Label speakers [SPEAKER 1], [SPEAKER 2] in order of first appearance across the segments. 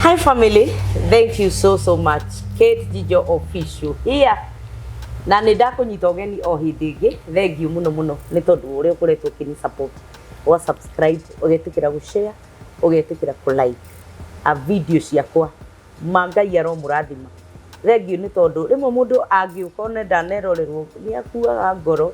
[SPEAKER 1] Hi family, thank you so so much. Kate Jijo official here. Na nĩ ndakũnyita ũgeni o hĩndĩ ĩngĩ. Thank you mũno mũno nĩ tondũ wa ũrĩa ũkoretwo ũkĩni support. Wa subscribe, ũgetĩkĩra gũ share, ũgetĩkĩra kũ like a video ciakwa. Ma Ngai aromũrathima. Thank you nĩ tondũ rĩmwe mũndũ angĩũka one ndanerorerwo nĩ akuaga ngoro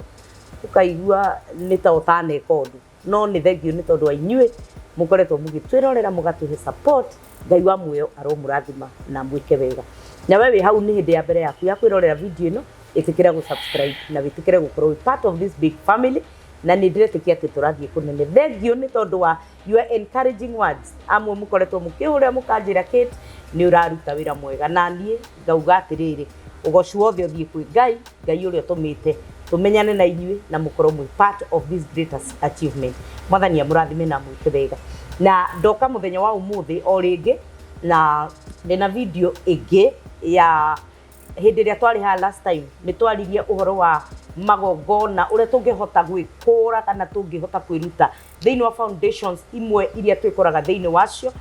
[SPEAKER 1] ũkaigua nĩ ta ũtaneka ũndũ. No nĩ thengiũ nĩ tondũ wa inyuĩ mũkoretwo mũgĩtwĩrorera mũgatũhe support. Ngai wa muoyo aromũrathima na mwĩke wega. Na we wĩ hau nĩ hĩndĩ ya mbere yaku ya kwĩrorera video ĩno, ĩtĩkĩra gũ subscribe na wĩtĩkĩre gũkorwo wĩ part of this big family, na nĩ ndĩretĩkia atĩ tũrathiĩ kũnene. Thengiũ nĩ tondũ wa your encouraging words. Amwe mũkoretwo mũkĩhũra mũkanjĩra Kate nĩ ũraruta wĩra mwega, na niĩ ngauga atĩrĩrĩ, ũgoci wothe ũthiĩ kwĩ Ngai, Ngai ũrĩa ũtũmĩte tũmenyane na inyuĩ na mũkorwo mwĩ part of this great achievement. Mwathani amũrathime na amwĩke wega. Na ndoka mũthenya wa ũmũthĩ o rĩngĩ na ndĩna video ĩngĩ ya hĩndĩ ĩrĩa twarĩ haha last time. Nĩ twaririe ũhoro wa magongona, ũrĩa tũngĩhota gwĩkũra kana tũngĩhota kwĩruta thĩinĩ wa foundations imwe iria twĩkoraga thĩinĩ wacio,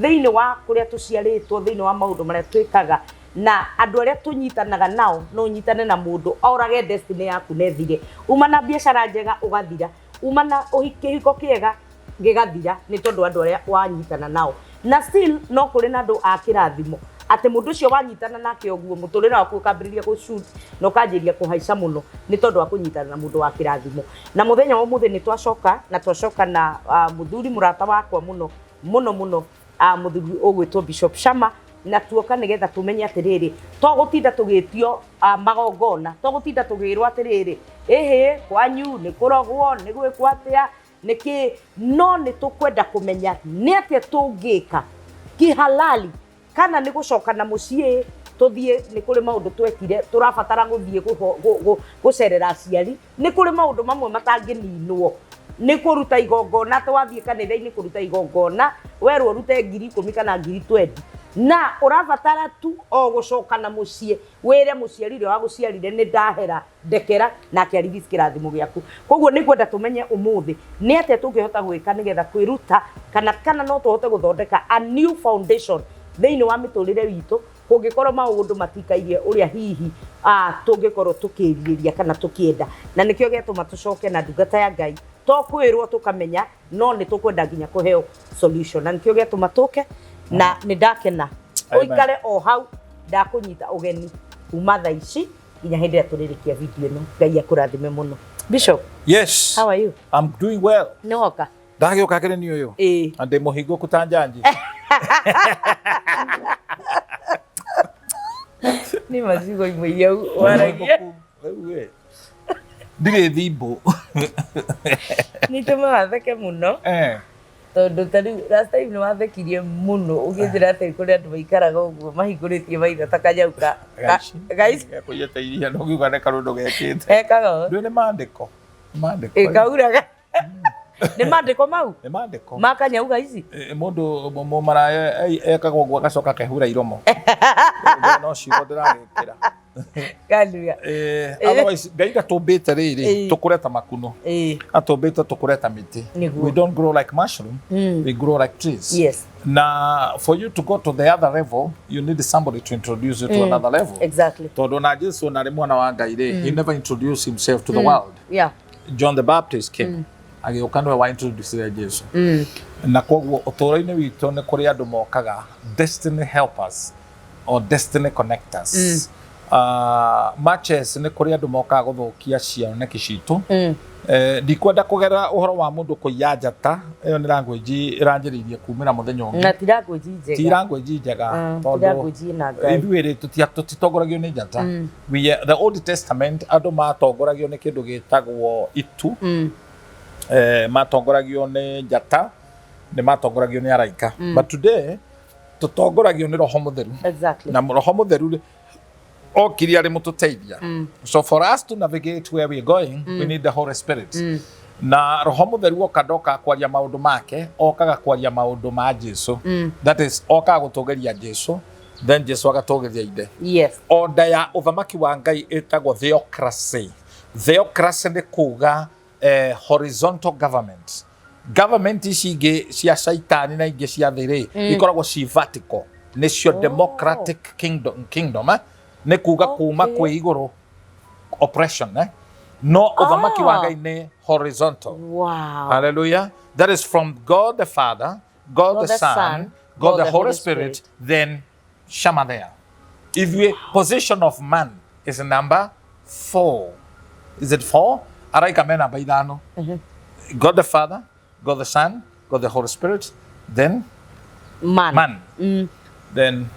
[SPEAKER 1] thĩinĩ wa kũrĩa tũciarĩtwo, thĩinĩ wa maũndũ marĩa twĩkaga na andũ arĩa tũnyitanaga nao. No ũnyitane na mũndũ orage destiny yaku na ĩthire. Uma na biacara njega ũgathira, uma na kĩhiko kĩega gĩgathira, nĩ tondũ andũ arĩa wanyitana nao. Na still no kũrĩ na andũ a kĩrathimo, atĩ mũndũ ũcio wanyitana nake ũguo, mũtũrĩre waku ũkambĩrĩria gũ-shoot na ũkanjĩria kũhaica mũno, nĩ tondũ wa kũnyitana na mũndũ wa kĩrathimo. Na mũthenya wa ũmũthĩ nĩ twacoka na twacoka na mũthuri mũrata wakwa mũno mũno mũno, mũthuri ũgwĩtwo Bishop Shama, na tuoka nĩgetha tũmenye atĩrĩrĩ, to gũtinda tũgĩtio magongona, to gũtinda tũgĩrwo atĩrĩrĩ, ĩhĩ kwanyu nĩ kũrogwo, nĩ gwĩkwo atĩa, nĩkĩ, no nĩ tũkwenda kũmenya nĩ atĩa tũngĩka kihalali, kana nĩ gũcoka na mũciĩ tũthiĩ. Nĩ kũrĩ maũndũ twekire tũrabatara gũthiĩ gũcerera aciari. Nĩ kũrĩ maũndũ mamwe matangĩninwo nĩ kũruta igongona. Twathiĩ kanitha-inĩ kũruta igongona, werwo ũrute 10,000 kana 20,000, na ũrabatara tu o gũcoka na mũciĩ wĩre mũciari ũrĩa wagũciarire, "Nĩ ndahera, ndekera," nake arelease kĩrathimo gĩaku. Koguo nĩ ngwenda tũmenye ũmũthĩ nĩ atĩa tũngĩhota gwĩka nĩgetha kwĩruta, kana no tũhote gũthondeka a new foundation thĩinĩ wa mĩtũrĩre witũ, kũngĩkorwo maũndũ matikairie ũrĩa hihi tũngĩkorwo tũkĩrirĩria kana tũkĩenda. Na nĩkĩo gĩatũma tũcoke na ndungata ya Ngai, to kwĩrwo tũkamenya, no nĩ tũkwenda nginya kũheo solution, na nĩkĩo gĩatũma tũke na nĩ ndakena.
[SPEAKER 2] Amen.
[SPEAKER 1] Ũikare o hau, ndakũnyita ũgeni kuma thaa ici nginya hĩndĩ ĩrĩa tũrĩrĩkia video ĩno. Ngai akũrathime mũno, Bishop.
[SPEAKER 2] Yes.
[SPEAKER 1] How are you?
[SPEAKER 2] I'm doing well.
[SPEAKER 1] Nĩ woka?
[SPEAKER 2] Ndagĩũka kĩrĩ ni ũyũ.
[SPEAKER 1] Ĩĩ.
[SPEAKER 2] Na ndĩ mũhingũku ta njanji.
[SPEAKER 1] Nĩ macigo imwe iria waragia.
[SPEAKER 2] Rĩu ĩ. Ndirĩ thimbũ.
[SPEAKER 1] Nĩ itũmaga theke mũno, tondũ ta rĩu last time nĩ wathekirie mũno ũgĩnjĩra atĩ kũrĩ andũ maikaraga ũguo mahingũrĩtie maitho ta kanyau ka gaici.
[SPEAKER 2] Gakũiyĩte iria na ũngiuga nĩ karũndũ gekĩte.
[SPEAKER 1] Ekaga ũũ.
[SPEAKER 2] Ndũĩ nĩ maandĩko. Nĩ maandĩko.
[SPEAKER 1] Ĩ, kauraga nĩ maandĩko mau.
[SPEAKER 2] Nĩ maandĩko.
[SPEAKER 1] Ma kanyau gaici.
[SPEAKER 2] Mũndũ mũmaraya ekaga ũguo agacoka akehura iromo. No ciugo ndĩragĩkĩra.
[SPEAKER 1] Kanuya.
[SPEAKER 2] Otherwise Ngai ndatũmbĩte rĩrĩ tũkũre ta makuno. Atũmbĩte tũkũre ta mĩtĩ.
[SPEAKER 1] Nĩguo.
[SPEAKER 2] We don't grow like mushroom, we grow like trees. Na for you to go to the other level, you need somebody to introduce you to another level, tondũ na Jesu ona arĩ mwana wa Ngai rĩ, he never introduced himself to the world. John the Baptist came, agĩũka, nĩwe wa introduce Jesu. Na koguo ũtũũro-inĩ witũ nĩ kũrĩ andũ mokaga, destiny helpers or destiny connectors. Much as nĩ kũrĩ andũ mokaga gũthũkia cioneki citũ. Ndikwenda kũgerera ũhoro wa mũndũ kũiya njata, ĩyo nĩ language ĩranjĩrĩirie kumĩra mũthenya ũngĩ.
[SPEAKER 1] Na ti language njega.
[SPEAKER 2] Ti language njega,
[SPEAKER 1] Ti language ĩna Ngai.
[SPEAKER 2] Ithuĩ rĩ, tũtitongoragio nĩ njata. We, the Old Testament, andũ matongoragio nĩ kĩndũ gĩtagwo itu, matongoragio nĩ njata, nĩ matongoragio nĩ araika, but today tũtongoragio nĩ Roho Mũtheru. Na Roho Mũtheru rĩ, okire arĩ mũtũteithia. So for us to navigate where we're going, we need the Holy Spirit. Na Roho Mũtheru oka, ndokaga kwaria maũndũ make, okaga kwaria maũndũ ma Jesu. That is, okaga gũtũgĩria Jesu, then Jesu agatũgĩria Ithe. Order ya ũthamaki wa Ngai ĩtagwo theocracy. Theocracy nĩ kuga horizontal government. Government ici ingĩ cia caitani na ingĩ cia thĩ rĩ, ikoragwo ci vertical. Nĩcio democratic kingdom, eh? Nĩ kuga kuma kwĩ igũrũ oppression, eh? No ũthamaki wa Ngai nĩ horizontal. Hallelujah. That is from God the Father, God the Son, God the Holy Spirit, then shama there. Ithuĩ position of man is number 4. Is it 4? Araika me namba 5. God the Father, God the Son, God the Holy Spirit, then
[SPEAKER 1] man.
[SPEAKER 2] Man. Then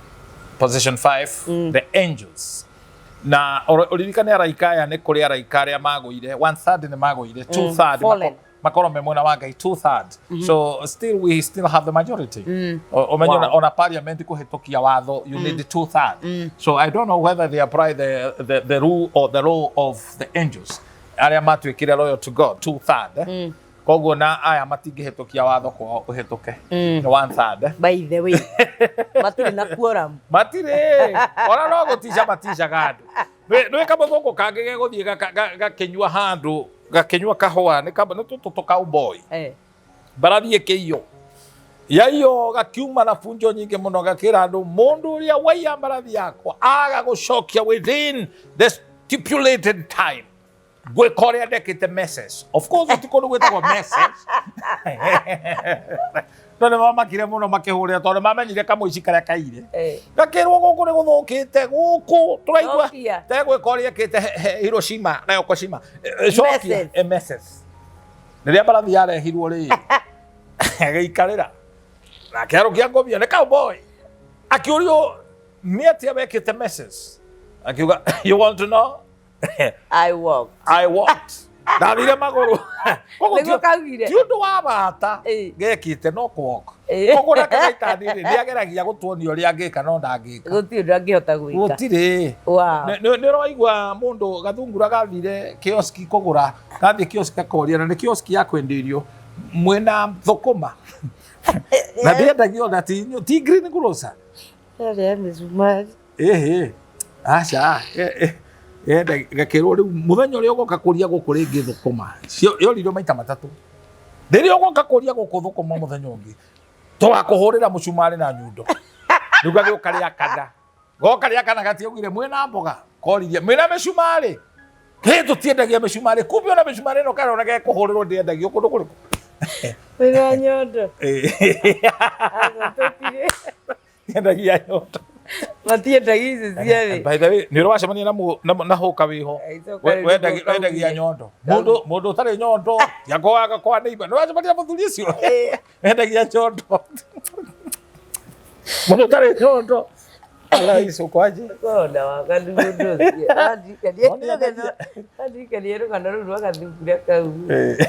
[SPEAKER 2] position 5, the angels. Na ũririkane araika aya nĩ kũrĩ araika arĩa magũire, 1/3 nĩ magũire, 2/3
[SPEAKER 1] Fallen.
[SPEAKER 2] Makorwo me mwena wa Ngai, 2/3. So still we still have the majority. Ũmenye ona parliament kũhĩtũkia watho, you need 2/3. So I don't know whether they apply the rule or the law of the angels. Arĩa matuĩkire loyal to God, 2/3. Eh? Koguo na aya matingĩhĩtũkia watho kwao ũhĩtũke. Nĩ 1/3. Eh?
[SPEAKER 1] By the way, matirĩ na quorum.
[SPEAKER 2] Matirĩ. Ona no gũtica maticaga andũ. Nĩ kamũthũngũ kangĩ gegũthiĩ gakĩnyua handũ, gakĩnyua kahũa, nĩ tũtũ tũ cowboy. Mbarathi ĩkĩiywo. Yaiywo gakiuma na bunjo nyingĩ mũno, gakĩra andũ, mũndũ ũrĩa waiya mbarathi yakwa aga gũcokia within the stipulated time, ngwĩka ũrĩa ndekĩte message. Of course ti kũndũ gwĩtagwo message. No nĩ mamakire mũno makĩhũrĩra tondũ mamenyire kamũici karĩa kaire. Gakĩrwo gũkũ nĩ gũthũkĩte, gũkũ tũraigua
[SPEAKER 1] Cokia.
[SPEAKER 2] tegwĩka ũrĩa ekĩte Hiroshima na Yokoshima. Cokia.
[SPEAKER 1] Message.
[SPEAKER 2] Message. Rĩrĩa mbarathi yarehirwo rĩ, agĩikarĩra. Nake arũkia ngobia nĩ cowboy. Akĩũrio nĩ atĩa wekĩte message. Akiuga, you want to know?
[SPEAKER 1] I walk.
[SPEAKER 2] I walked. Ndathire magũrũ. Koguo
[SPEAKER 1] Nĩguo kaugire.
[SPEAKER 2] ti ũndũ wa bata gekĩte no kũ-walk. Koguo nake Caitani rĩ, nĩ ageragia gũtuonia ũrĩa angĩka no ndangĩka.
[SPEAKER 1] Gũtirĩ ũndũ angĩhota gwĩka.
[SPEAKER 2] Gũtirĩ. Nĩ ũraigua mũndũ gathungura gathire kioski kũgũra, gathiĩ kioski gakoria, na nĩ kioski ya kwendia irio, mwĩna thũkũma. Na ndĩendagio na ti green grocer.
[SPEAKER 1] Yarĩ ya mĩcumarĩ.
[SPEAKER 2] Ĩhĩ. Aca. Enda gakĩrwo rĩu mũthenya ũrĩa ũgoka kũria gũkũ rĩngĩ thũkũma. Yoririo maita matatũ. Rĩrĩa ũgoka kũria gũkũ thũkũma mũthenya ũngĩ, tũgakũhũrĩra mũcumarĩ na nyundo. Rĩu gagĩũka rĩa kana. Goka rĩa kana gatiaugire mwĩna mboga. Koririe mwĩna mĩcumarĩ. Kĩ tũtiendagia mĩcumarĩ. Kumbe ona mĩcumarĩ ĩno karona gekũhũrĩrwo ndĩendagio kũndũ kũrĩkũ.
[SPEAKER 1] Wĩna nyondo. Aca tũtirĩ.
[SPEAKER 2] Tiendagia nyondo.
[SPEAKER 1] Matiendagia ici ciarĩ.
[SPEAKER 2] By the way, nĩ ũracemania na hũka wĩho.
[SPEAKER 1] Icoka rĩu nĩguo
[SPEAKER 2] Wendagia
[SPEAKER 1] kaugire.
[SPEAKER 2] nyondo. Mũndũ ũtarĩ nyondo, tiakwaga kwa neighbor. Nĩ ũracemania na mũthuri ũcio? Wendagia nyondo. Mũndũ ũtarĩ nyondo. Ala ici kwaje?
[SPEAKER 1] Korona wa gathundu ũcio.
[SPEAKER 2] No nĩ endagia.
[SPEAKER 1] Andirikanie rũgano rũu rwa gathungura kau.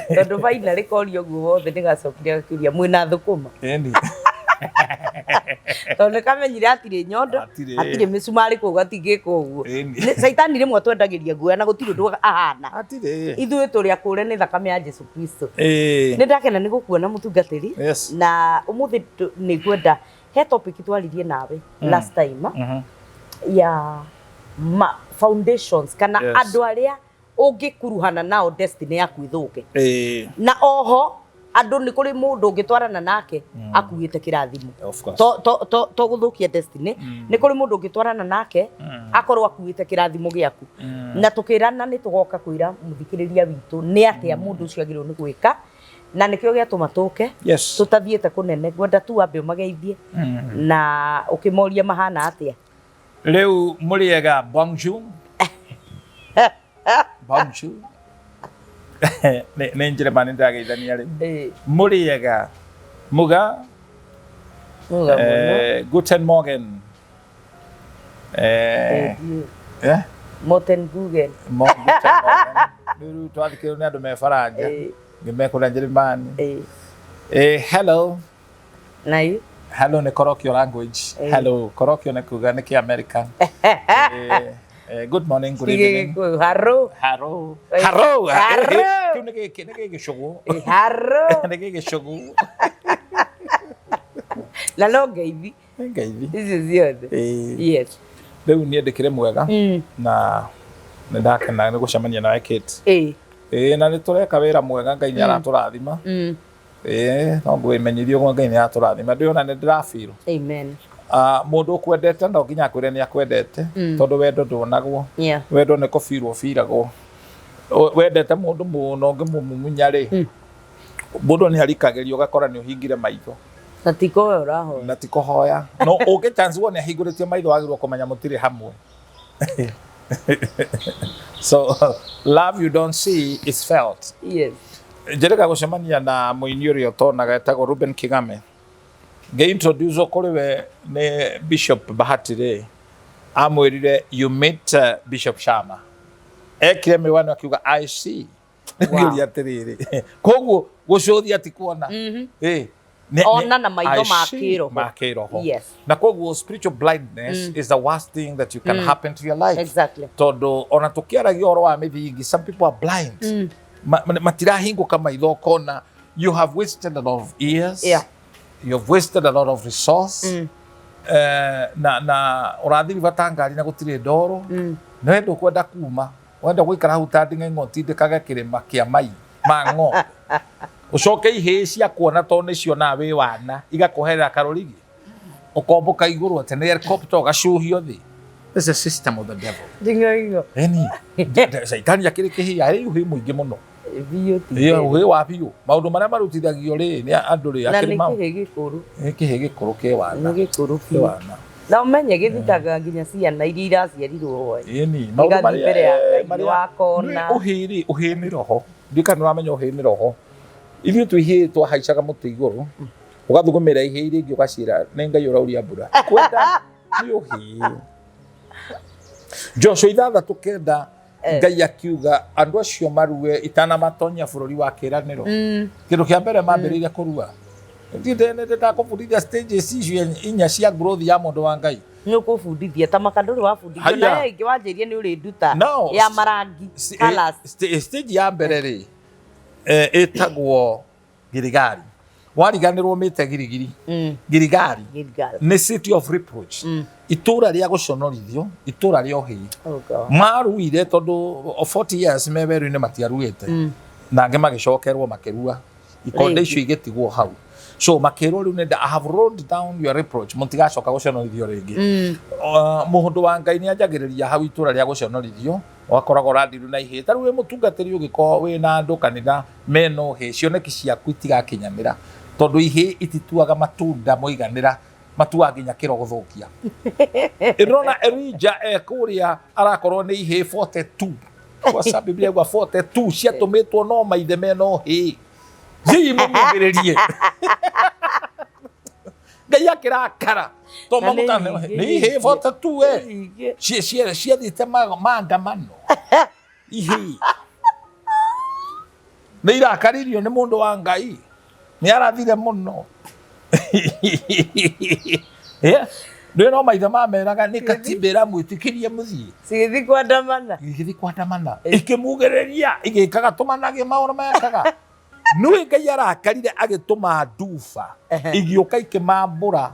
[SPEAKER 1] Tondũ finally korio ũguo wothe nĩ gacokire gakĩũria mwĩna thũkũma.
[SPEAKER 2] Ĩni.
[SPEAKER 1] Tondũ nĩ kamenyire hatirĩ nyondo,
[SPEAKER 2] Hatirĩ.
[SPEAKER 1] hatirĩ mĩcumarĩ kũu gatingĩka ũguo.
[SPEAKER 2] Ĩni.
[SPEAKER 1] Caitani rĩmwe atwendagĩria guoya na gũtirĩ ũndũ ahana.
[SPEAKER 2] Hatirĩ.
[SPEAKER 1] Ithuĩ tũrĩ akũre nĩ thakame ya Jesu Kristo. Nĩ ndakena nĩ gũkuona mũtungatĩri. Na ũmũthĩ nĩ ngwenda he topic twaririe nawe last time ya foundations kana andũ arĩa ũngĩkuruhana nao destiny yaku ĩthũke. Na oho andũ nĩ kũrĩ mũndũ ũngĩtwarana nake akuĩte kĩrathimo.
[SPEAKER 2] Of course.
[SPEAKER 1] To gũthũkia destiny, nĩ kũrĩ mũndũ ũngĩtwarana nake akorwo akuĩte kĩrathimo gĩaku. Na tũkĩrana nĩ tũgoka kwĩra mũthikĩrĩria witũ nĩ atĩa mũndũ ũcio agĩrĩirwo nĩ gwĩka, na nĩkĩo gĩatũma tũke. Tũtathiĩte kũnene, ngwenda tu wambe ũmageithie na ũkĩmoria mahana atĩa.
[SPEAKER 2] Rĩu mũrĩega, bonjour. Bonjour. Nĩ Njĩrĩmani ndĩrageithania rĩu. Mũrĩega. Muga.
[SPEAKER 1] Muga mũno.
[SPEAKER 2] Guten Morgen.
[SPEAKER 1] Morten Gugen.
[SPEAKER 2] Guten Morgen. Rĩu twathikĩrĩrio nĩ andũ me Faranja. Ngĩmekũrĩa Njĩrĩmani. Hello.
[SPEAKER 1] Nayu?
[SPEAKER 2] Hello nĩ colloquial language. Hello, colloquial nĩ kuga nĩ kĩ-American. Good morning, good evening.
[SPEAKER 1] Hello.
[SPEAKER 2] Hello. Hello.
[SPEAKER 1] Hello.
[SPEAKER 2] Kĩu nĩ gĩgĩcũgũ.
[SPEAKER 1] Hello.
[SPEAKER 2] Nĩ gĩgĩcũgũ.
[SPEAKER 1] Na no ngeithi.
[SPEAKER 2] Nĩ ngeithi.
[SPEAKER 1] Icio ciothe. Yes.
[SPEAKER 2] Rĩu niĩ ndĩkĩrĩ mwega na nĩ ndakena nĩ gũcemania nawe Kate. Na nĩ tũreka wĩra mwega, Ngai nĩ aratũrathima. No ngwĩmenyithia ũguo Ngai nĩ aratũrathima. Ndĩrona nĩ ndĩrafeel.
[SPEAKER 1] Amen.
[SPEAKER 2] Mũndũ ũkwendete no nginya akwĩre nĩ akwendete, tondũ wendo ndwonagwo. Wendo nĩ kũbirwo ũbiragwo. Wendete mũndũ mũno, ũngĩmũmumunya rĩ, mũndũ nĩ arikagĩrio, ũgakora nĩ ũhingire maitho.
[SPEAKER 1] Na ti kũhoya ũrahoya.
[SPEAKER 2] Na ti kũhoya. No ũngĩ chance wone ahingũrĩtie maitho, wagĩrĩirwo kũmenya mũtirĩ hamwe. So love you don't see is felt. Njĩrĩga gũcemania na mũini ũrĩa ũtonaga etagwo Ruben Kigame. Ngĩ-introduce kũrĩ we nĩ Bishop Bahati rĩ, amwĩrire, "You meet Bishop Shama." Ekire mĩwani akiuga, "I see." Ngĩũria atĩrĩrĩ, koguo gũcũthia ti kuona? Ĩ,
[SPEAKER 1] Ona na maitho
[SPEAKER 2] I
[SPEAKER 1] ma
[SPEAKER 2] see
[SPEAKER 1] kĩroho.
[SPEAKER 2] Ma kĩroho. Na koguo spiritual blindness is the worst thing that you can happen to your life. Tondũ ona tũkĩaragia ũhoro wa mĩthingi, some people are blind. Matirahingũka maitho, ũkona you have wasted a lot of years. You have wasted a lot of resource. Na ũrathiri bata ngari na gũtirĩ ndoro. Na we ndũkwenda kuma, wenda gũikara hau ta nding'aing'o ũtindĩkage kĩrĩma kĩa mai ma ng'ombe, ũcoke ihĩĩ cia kuona tondũ nĩcionaga wĩ wana igakũherera karũrigi, ũkombũka igũrũ atĩ nĩ helicopter, ũgacuhio thĩ. This is a system of the devil.
[SPEAKER 1] Nding'aing'o.
[SPEAKER 2] Eni caitani akĩrĩ kĩhĩa arĩ ũhĩ mũingĩ mũno.
[SPEAKER 1] Biũ ti.
[SPEAKER 2] Ĩyo ũhĩ wa biũ, maũndũ marĩa marutithagio rĩ nĩ andũ rĩ
[SPEAKER 1] Na
[SPEAKER 2] akĩrĩ
[SPEAKER 1] nĩ
[SPEAKER 2] mau
[SPEAKER 1] kĩhĩ gĩkũrũ.
[SPEAKER 2] Nĩ kĩhĩ gĩkũrũ kĩ wana.
[SPEAKER 1] Nĩ gĩkũrũ
[SPEAKER 2] Kĩ
[SPEAKER 1] biũ.
[SPEAKER 2] wana.
[SPEAKER 1] Na ũmenye gĩthitaga nginya ciana iria iraciarirwo hwaĩ.
[SPEAKER 2] Ĩni, maũndũ
[SPEAKER 1] Gĩgathiĩ
[SPEAKER 2] marĩa
[SPEAKER 1] mbere ya Ngai,
[SPEAKER 2] marĩa
[SPEAKER 1] wakona.
[SPEAKER 2] Ũhĩ rĩ, ũhĩ nĩ roho. Ndiũĩ kana nĩũramenya ũhĩ nĩ roho. Ithuĩ twĩ ihĩĩ twahaicaga mũtĩ igũrũ, ũgathugumĩra ihĩĩ iria ingĩ, ũgaciĩra nĩ Ngai ũrauria mbura. Kwenda nĩ ũhĩ. Joshua 6:9, Ngai akiuga andũ acio marue itanamatonya bũrũri wa kĩĩranĩro. Kĩndũ kĩa mbere mambĩrĩirie kũrua. Ndakũbundithia stages icio inya cia growth ya mũndũ wa Ngai.
[SPEAKER 1] Nĩ ũkũbundithia ta maka ndũrĩ wabundithio.
[SPEAKER 2] Haya.
[SPEAKER 1] Na ĩyo ĩngĩ wanjĩrie nĩ ũrĩnduta
[SPEAKER 2] No,
[SPEAKER 1] ya marangi, colours.
[SPEAKER 2] Stage ya mbere rĩ, ĩtagwo Girigari. Wariganĩrwo mĩte Girigiri. Girigari
[SPEAKER 1] Gilgal.
[SPEAKER 2] Nĩ city of reproach, itũra rĩa gũconorithio, itũra rĩa ũhĩĩ.
[SPEAKER 1] Oh God.
[SPEAKER 2] Maruire tondũ 40 years me werũ-inĩ matiaruĩte, na angĩ magĩcokerwo makĩrua ikonde
[SPEAKER 1] Rĩngĩ.
[SPEAKER 2] icio igĩtigwo hau. So makĩrwo rĩu nĩ, "I have rolled down your reproach, mũtigacoka gũconorithio rĩngĩ." Mũndũ wa Ngai nĩ anjagĩrĩria hau itũra rĩa gũconorithio, ũgakoragwo ũrandirwo na ihĩĩ. Ta rĩu wĩ mũtungatĩri, ũngĩkorwo wĩna andũ kanitha mena ũhĩĩ, cioneki ciaku itigakinyanĩra, tondũ ihĩĩ itituaga matunda mũiganĩra, matuaga nginya kĩro gũthũkia. Ĩrona Elija e kũrĩa arakorwo nĩ ihĩĩ 42 kwa Biblia yauga 42 ciatũmĩtwo no maithe mena ũhĩĩ, thiĩ mũmugĩrĩrie. Ngai akĩrakara to
[SPEAKER 1] Na nĩ
[SPEAKER 2] maguta
[SPEAKER 1] nyingĩ.
[SPEAKER 2] nĩ ihĩĩ 42 we.
[SPEAKER 1] Nyingĩ.
[SPEAKER 2] Ciathiĩte maandamano, ihĩĩ nĩ irakaririo nĩ mũndũ wa Ngai, nĩ arathire mũno. Yeah. Nĩ no maithe mameraga nĩ katiba ĩramwĩtĩkĩria mũthiĩ.
[SPEAKER 1] Cigĩthiĩ kwandamana.
[SPEAKER 2] Igĩthiĩ kwandamana, ikĩmugĩrĩria, igĩkaga tũmanage maũndũ mekaga. Nĩwe Ngai arakarire agĩtũma nduba igĩũka ikĩmambũra,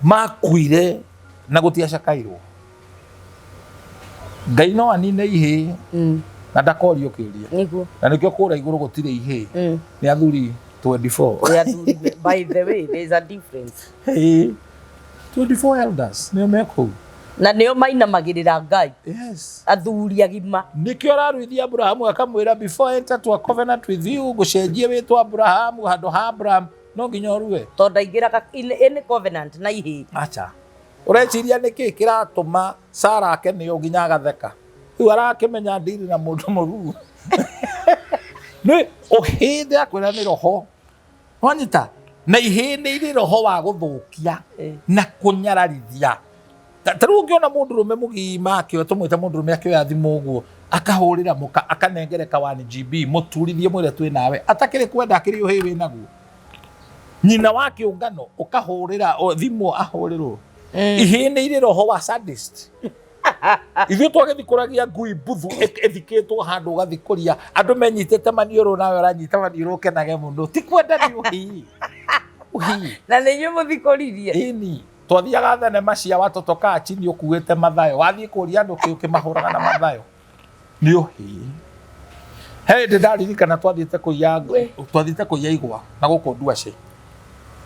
[SPEAKER 2] makuire na gũtiacakairwo. Ngai no anine ihĩĩ na ndakorio kĩũria. Na nĩkĩo kũrĩa igũrũ gũtirĩ ihĩĩ, nĩ athuri 24.
[SPEAKER 1] Nĩ athuri. By the way, there is a difference.
[SPEAKER 2] Ĩĩ. 24 elders nĩo me kũu.
[SPEAKER 1] Na nĩo mainamagĩrĩra Ngai.
[SPEAKER 2] Yes.
[SPEAKER 1] Athuri agima.
[SPEAKER 2] Nĩkĩo araruithia Abrahamu akamwĩra, "Before I enter to a covenant with you, ngũcenjie wĩtwo Abrahamu handũ ha Abraham, no nginya ũrue."
[SPEAKER 1] Tondũ ndaingĩraga in any covenant na ihĩĩ.
[SPEAKER 2] Acha, ũreciria nĩkĩ kĩratũma Sara akenio nginya agatheka? Rĩu arakĩmenya ndiri na mũndũ mũruu nĩ ũhĩndĩ akwĩra nĩ roho wanyita, na ihĩĩ nĩ irĩ roho wa gũthũkia na kũnyararithia. Ta rĩu ũngĩona mũndũrũme mũgima akĩoya, tũmwĩte mũndũrũme, akĩoya thimũ ũguo akahũrĩra mũka, akanengereka 1 GB, mũturithie mwĩre twĩ nawe, atakĩrĩ kwenda, akĩrĩ ũhĩ wĩ naguo, nyina wa kĩũngano ũkahũrĩra thimũ ahũrĩrwo. Ihĩĩ nĩ irĩ roho wa sadist. Ithuĩ twagĩthikũragia ngui mbuthu ĩthikĩtwo handũ, ũgathikũria andũ menyitĩte maniũrũ, nawe ũranyita maniũrũ ũkenage mũno. Ti kwenda, nĩ ũhii, ũhii.
[SPEAKER 1] Na nĩ inyuĩ mũthikũririe.
[SPEAKER 2] Ĩni, twathiaga thenema cia watoto kaa chini ũkuĩte mathayo, wathiĩ kũria andũ kĩ ũkĩmahũraga na mathayo, nĩ ũhii. He hĩndĩ ndaririkana twathiĩte kũiya igwa na gũkũ Nduaci,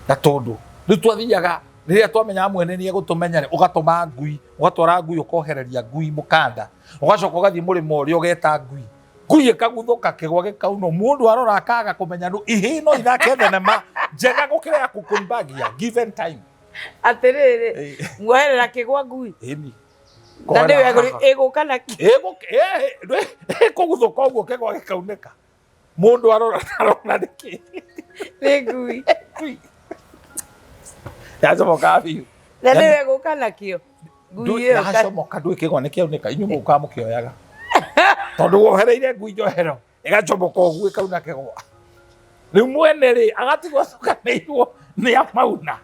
[SPEAKER 2] Gatũndũ. Rĩu twathiaga Rĩrĩa twamenya mwene nĩ egũtũmenya rĩ, ũgatũma ngui, ũgatwara ngui, ũkohereria ngui mũkanda, ũgacoka ũgathiĩ mũrĩmo ũrĩa ũgeta ngui, ngui ĩkaguthũka, kĩgwa gĩkaunwo, mũndũ arora akaga kũmenya nũ. Ihĩ no ithake thenema njega gũkĩra ya kukumbagia given time.
[SPEAKER 1] Atĩrĩrĩ, muoherera kĩgwa ngui?
[SPEAKER 2] Ĩni.
[SPEAKER 1] Na nĩwe ĩgũka na
[SPEAKER 2] Ĩkũguthũka ũguo, kĩgwa gĩkaunĩka, mũndũ arora arona nĩkĩ?
[SPEAKER 1] Nĩ ngui.
[SPEAKER 2] Ngui yacomoka biũ.
[SPEAKER 1] Na nĩwe ĩgũka nakĩo ngui ĩyo.
[SPEAKER 2] Yacomoka, ndũĩ kĩgwa nĩ kĩaunĩka, inyuĩ mũkaga mũkĩoyaga tondũ wohereire ngui njohero, ĩgacomoka ũguo ĩkauna kĩgwa. Rĩu mwene rĩ, agatigwo acokanĩirwo nĩ amauna.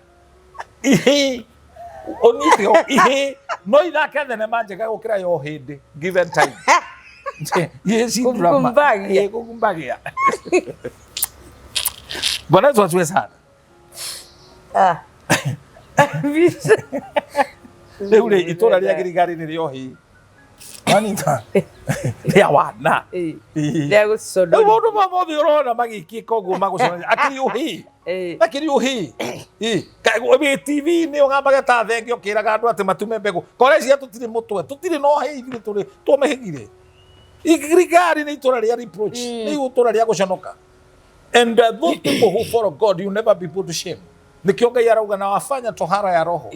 [SPEAKER 2] Ihĩ ũnyite ihĩ no ithake thenema njega gũkĩra ya hĩndĩ given time. Ihĩ ci drama.
[SPEAKER 1] Kukumbagia.
[SPEAKER 2] Ĩ, kukumbagia. Bwana Yesu asifiwe sana.
[SPEAKER 1] Ah. Mbica.
[SPEAKER 2] Rĩu rĩ, itũra rĩa Girigari nĩ rĩa ũhĩ wanyita rĩa wana.
[SPEAKER 1] Ĩ.
[SPEAKER 2] Ĩ.
[SPEAKER 1] Rĩa
[SPEAKER 2] Rĩu
[SPEAKER 1] gũconorithia.
[SPEAKER 2] maũndũ ma mothe ũrona magĩkĩka ũguo magũconorithia akĩrĩ ũhĩ.
[SPEAKER 1] Ĩ.
[SPEAKER 2] Akĩrĩ ũhĩ. Ĩ. Wĩ TV-inĩ ũgambaga ta thenge ũkĩraga andũ atĩ matume mbegũ korecia, tũtirĩ mũtwe, tũtirĩ na ũhĩ, ithuĩ tũrĩ twamĩhĩgire. Girigari nĩ itũra rĩa reproach, nĩ itũra rĩa gũconoka. And those people who follow God, you never be put to shame. Nĩkĩo Ngai arauga na wafanya tohara ya roho,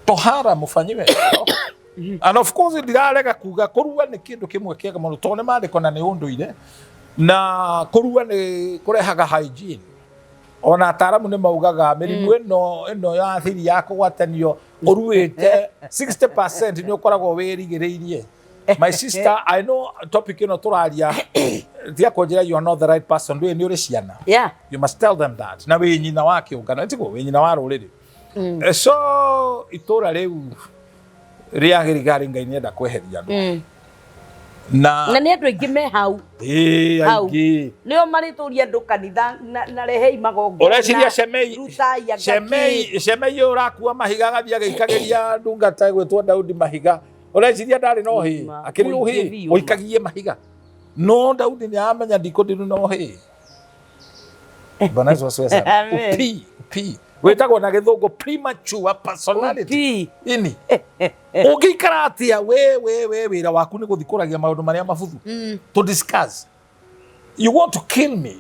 [SPEAKER 2] tohara mũfanyiwe ya roho. And of course ndirarega kuga kũrua nĩ kĩndũ kĩmwe kĩega mũno, tondũ nĩ maandĩko na nĩ ũndũire, na kũrua nĩ kũrehaga hygiene. Ona ataaramu nĩ maugaga mĩrimũ ĩno ya thiri ya kũgwatanio, ũruĩte 60% nĩ ũkoragwo wĩrigĩrĩirie. My sister, I know topic ĩno tũraria tia kũnjĩra you are not the right person. Ndũĩ nĩ ũrĩ ciana. You must tell them that na wĩ nyina wa kĩũngano, tiguo wĩ nyina wa rũrĩrĩ. So itũra rĩu rĩa Girigari, Ngai nĩenda kweheria andũ na
[SPEAKER 1] Na nĩ andũ aingĩ me hau.
[SPEAKER 2] Ĩĩ,
[SPEAKER 1] Hau.
[SPEAKER 2] aingĩ.
[SPEAKER 1] Nĩo marĩtũria andũ kanitha na rehei magongona.
[SPEAKER 2] Ũreciria Shemei
[SPEAKER 1] Rutai anga.
[SPEAKER 2] Shemei, Shemei ũyũ ũrakua mahiga agathiĩ agĩikagĩria ndungata ĩgwĩtwo Daudi mahiga, ũreciria ndarĩ na ũhĩ?
[SPEAKER 1] Ma,
[SPEAKER 2] Akĩrĩ
[SPEAKER 1] mũingĩ
[SPEAKER 2] ũhĩ
[SPEAKER 1] biũ.
[SPEAKER 2] ũikagie mahiga, no Daudi nĩ aramenya ndikũndiru na ũhĩ. Bwana Yesu asifiwe sana.
[SPEAKER 1] Amen.
[SPEAKER 2] Upi upi wĩtagwo na gĩthũngũ premature personality.
[SPEAKER 1] Upi.
[SPEAKER 2] Ini ũngĩikara atĩa we wĩra waku nĩ gũthiĩ kũragia maũndũ marĩa mabuthu to discuss? You want to kill me,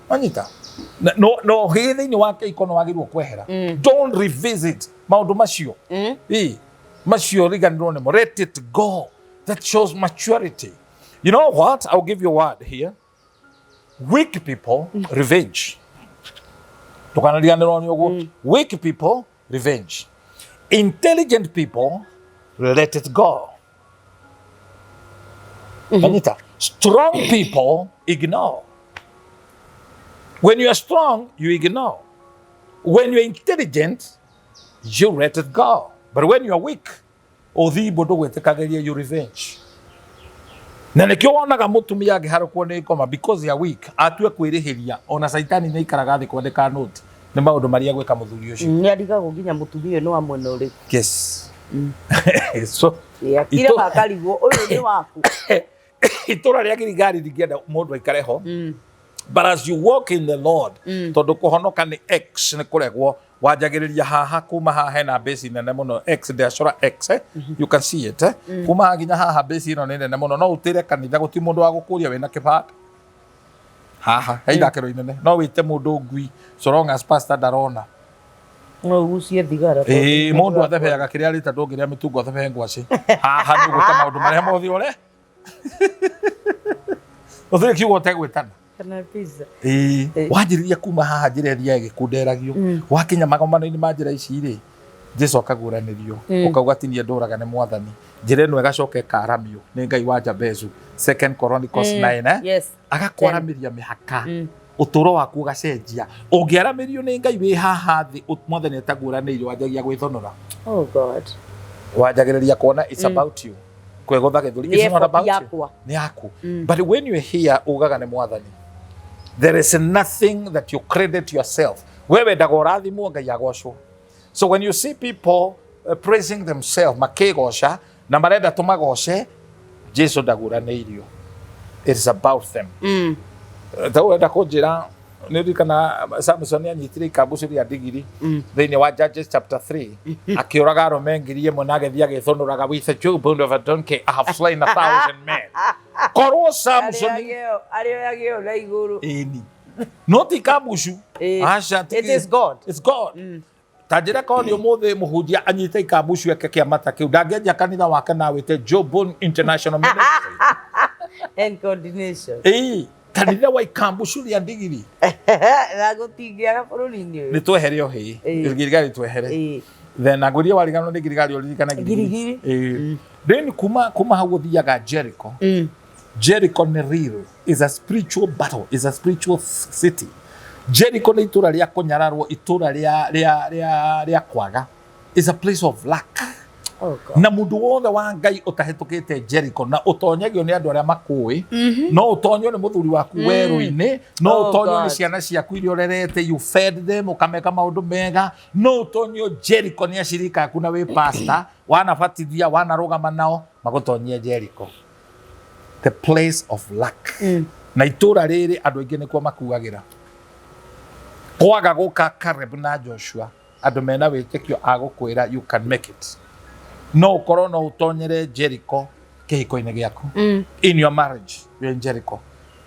[SPEAKER 2] wanyita? No hĩ thĩinĩ wa kĩhiko no wagĩrĩirwo kwehera. Don't revisit maũndũ macio. Ĩ, macio riganĩrwo nĩmo, let it go. That shows maturity. You know what, I'll give you a word here. Weak people revenge. Ndũkanariganĩrwo nĩ ũguo. Weak people revenge, intelligent people let it go. Anita, strong people ignore. When you are strong, you ignore. When you're intelligent, you let it go. But when you are weak, ũthimbo ndũgwĩtĩkagĩria, you revenge. Na nĩkĩo wonaga mũtumia angĩharũkwo nĩ ngoma, because they are weak, atue kwĩrĩhĩria. Ona caitani nĩ aikaraga thĩ kwandĩka note nĩ maũndũ marĩa gwĩka mũthuri ũcio.
[SPEAKER 1] Nĩ arigagwo nginya mũtumia ũyũ nĩ wa mwena ũrĩkũ.
[SPEAKER 2] Yes, so
[SPEAKER 1] Akira akarigwo ũyũ nĩ waku.
[SPEAKER 2] Itũra rĩa Girigari ndingĩenda mũndũ aikare ho. But as you walk in the Lord, tondũ kũhonoka nĩ x nĩ kũregwo, wanjagĩrĩria haha, kuma haha hena base nene mũno, x ndĩacora x, eh? You can see it, eh? Kuma haha nginya haha base ĩno nĩ nene mũno, no ũtĩre kanitha, gũtirĩ mũndũ wa gũkũria wĩna kĩbandĩ. Haha he ithakĩro inene, no wĩte mũndũ ngui so long as pastor ndarona.
[SPEAKER 1] No ũgucie thigara.
[SPEAKER 2] Ĩĩ, mũndũ athebeaga kĩrĩa arĩte, ndũngĩrĩa mĩtungo athebee ngwacĩ. Haha nĩ ũgwĩka maũndũ marĩa mothe ũrĩa ũthire kiugo ũtegwĩtana.
[SPEAKER 1] Kana pizza.
[SPEAKER 2] Ĩĩ.
[SPEAKER 1] Ĩĩ.
[SPEAKER 2] Wanjĩrĩria kuma haha njĩra ĩthiaga ĩgĩkunderagio, wakinya magomano-inĩ ma njĩra ici rĩ, Jesu akaguũranĩrio, ũkauga tinie ndũraga nĩ Mwathani. Njĩra ĩno ĩgacoka ĩkaramio nĩ Ngai wa Jabezu, Second Chronicles 9, eh?
[SPEAKER 1] Yes.
[SPEAKER 2] Agakwaramĩria mĩhaka, ũtũũro waku ũgacenjia. Ũngĩaramĩrio nĩ Ngai wĩ haha thĩ, Mwathani ataguũranĩirio, wanjagia gwĩthonora.
[SPEAKER 1] Oh God.
[SPEAKER 2] Wanjagĩrĩria kuona it's about you, kwĩgũtha gĩthũri.
[SPEAKER 1] Nĩ
[SPEAKER 2] It's not
[SPEAKER 1] effort
[SPEAKER 2] about you.
[SPEAKER 1] yakwa.
[SPEAKER 2] Nĩ yaku. But when you're here, ugaga nĩ Mwathani. There is nothing that you credit yourself. We wendaga ũrathimwo, Ngai agocwo. So when you see people praising themselves, makĩgoca na marenda tũmagoce, Jesu ndaguũranĩirio, it is about them. Ta ũrenda kũnjĩra Nĩ ririkana Samson anyitire ikambucu rĩa ndigiri thĩinĩ wa Judges chapter 3, akĩũraga arũme 1,000 na agĩthiĩ agĩthũnũraga, "With the jawbone of a donkey I have slain 1,000 men." Korwo Samson
[SPEAKER 1] Arĩoyagĩo na igũrũ.
[SPEAKER 2] Ĩni, no ti kambucu. Aca.
[SPEAKER 1] It is God.
[SPEAKER 2] It's God. Ta njĩra, korwo nĩ ũmũthĩ mũhunjia anyite ikambucu eke kĩamata kĩu, ndangĩanjia kanitha wake na wĩte Jawbone International Ministry
[SPEAKER 1] and Coordination.
[SPEAKER 2] Ĩĩ, kanitha wa ikambucu rĩa ndigiri.
[SPEAKER 1] Na gũtingĩaga bũrũri-inĩ
[SPEAKER 2] Nĩ
[SPEAKER 1] ũyũ.
[SPEAKER 2] twehere o hĩ. Girigari twehere. Then angwĩria wariganwo nĩ girigari, ũririkane.
[SPEAKER 1] Girigiri.
[SPEAKER 2] Ĩĩ. Then kuma hau ũthiaga Jericho. Jericho nĩ real, is a spiritual battle, is a spiritual city. Jericho nĩ itũra rĩa kũnyararwo, itũra rĩa kwaga, is a place of lack.
[SPEAKER 1] Oh God.
[SPEAKER 2] Na mundu wothe wa Ngai ũtahĩtũkĩte Jericho, na ũtonyagio nĩ andũ arĩa makũĩ, no ũtonyio nĩ mũthuri waku werũ-inĩ, no
[SPEAKER 1] Oh,
[SPEAKER 2] ũtonyio nĩ
[SPEAKER 1] God.
[SPEAKER 2] ciana ciaku iria ũrerete, you fed them, ũkameka maũndũ mega, no ũtonyio Jericho nĩ acirika aku na wĩ pastor, wanabatithia, wanarũgama nao, magũtonyie Jericho, the place of lack. Na itũra rĩrĩ andũ aingĩ nĩkuo makuagĩra kwaga gũka Caleb na Joshua, andũ mena wĩtĩkio a gũkwĩra you can make it. No ũkorwo no ũtonyere Jericho kĩhiko-inĩ gĩaku. In your marriage, you're in Jericho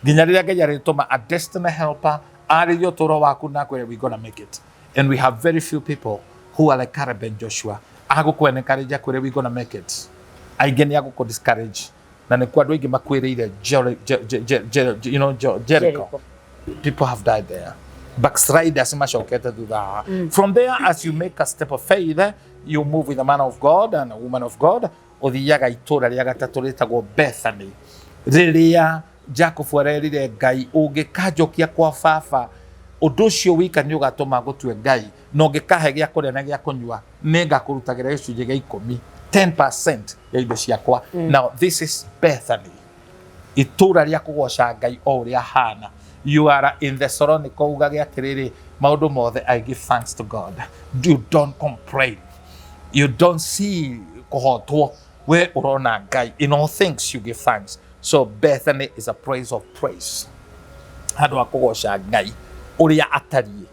[SPEAKER 2] nginya rĩrĩa Ngai arĩtũma a destiny helper arĩrie ũtũũro waku na akwĩre, "We gonna make it." And we have very few people who are like Caleb and Joshua, agũkũ encourage, akwĩre, "We gonna make it." Aingĩ nĩ agũkũ discourage, na nĩkuo andũ aingĩ makuĩrĩire Jericho.
[SPEAKER 1] Jericho.
[SPEAKER 2] People have died there, backsliders macokete thutha. From there, as you make a step of faith, you move with a man of God and a woman of God, ũthiaga itũra rĩa gatatũ rĩtagwo Bethany, rĩrĩa Jacob arerire Ngai, "Ũngĩkanjokia kwa baba, ũndũ ũcio wika nĩ ũgatũma ngũtue Ngai, na ũngĩkahe gĩa kũrĩa na gĩa kũnyua, nĩ ngakũrutagĩra gĩcunjĩ gĩa ikũmi, 10% ya indo ciakwa." Now this is Bethany, itũra rĩa kũgoca Ngai o ũrĩa ahana. You are in the Thessalonico, ugage atĩrĩrĩ, maũndũ mothe I give thanks to God. You don't complain, you don't see kũhotwo, we ũrona Ngai. In all things you give thanks. So Bethany is a place of praise, handũ ha kũgoca Ngai ũrĩa atariĩ.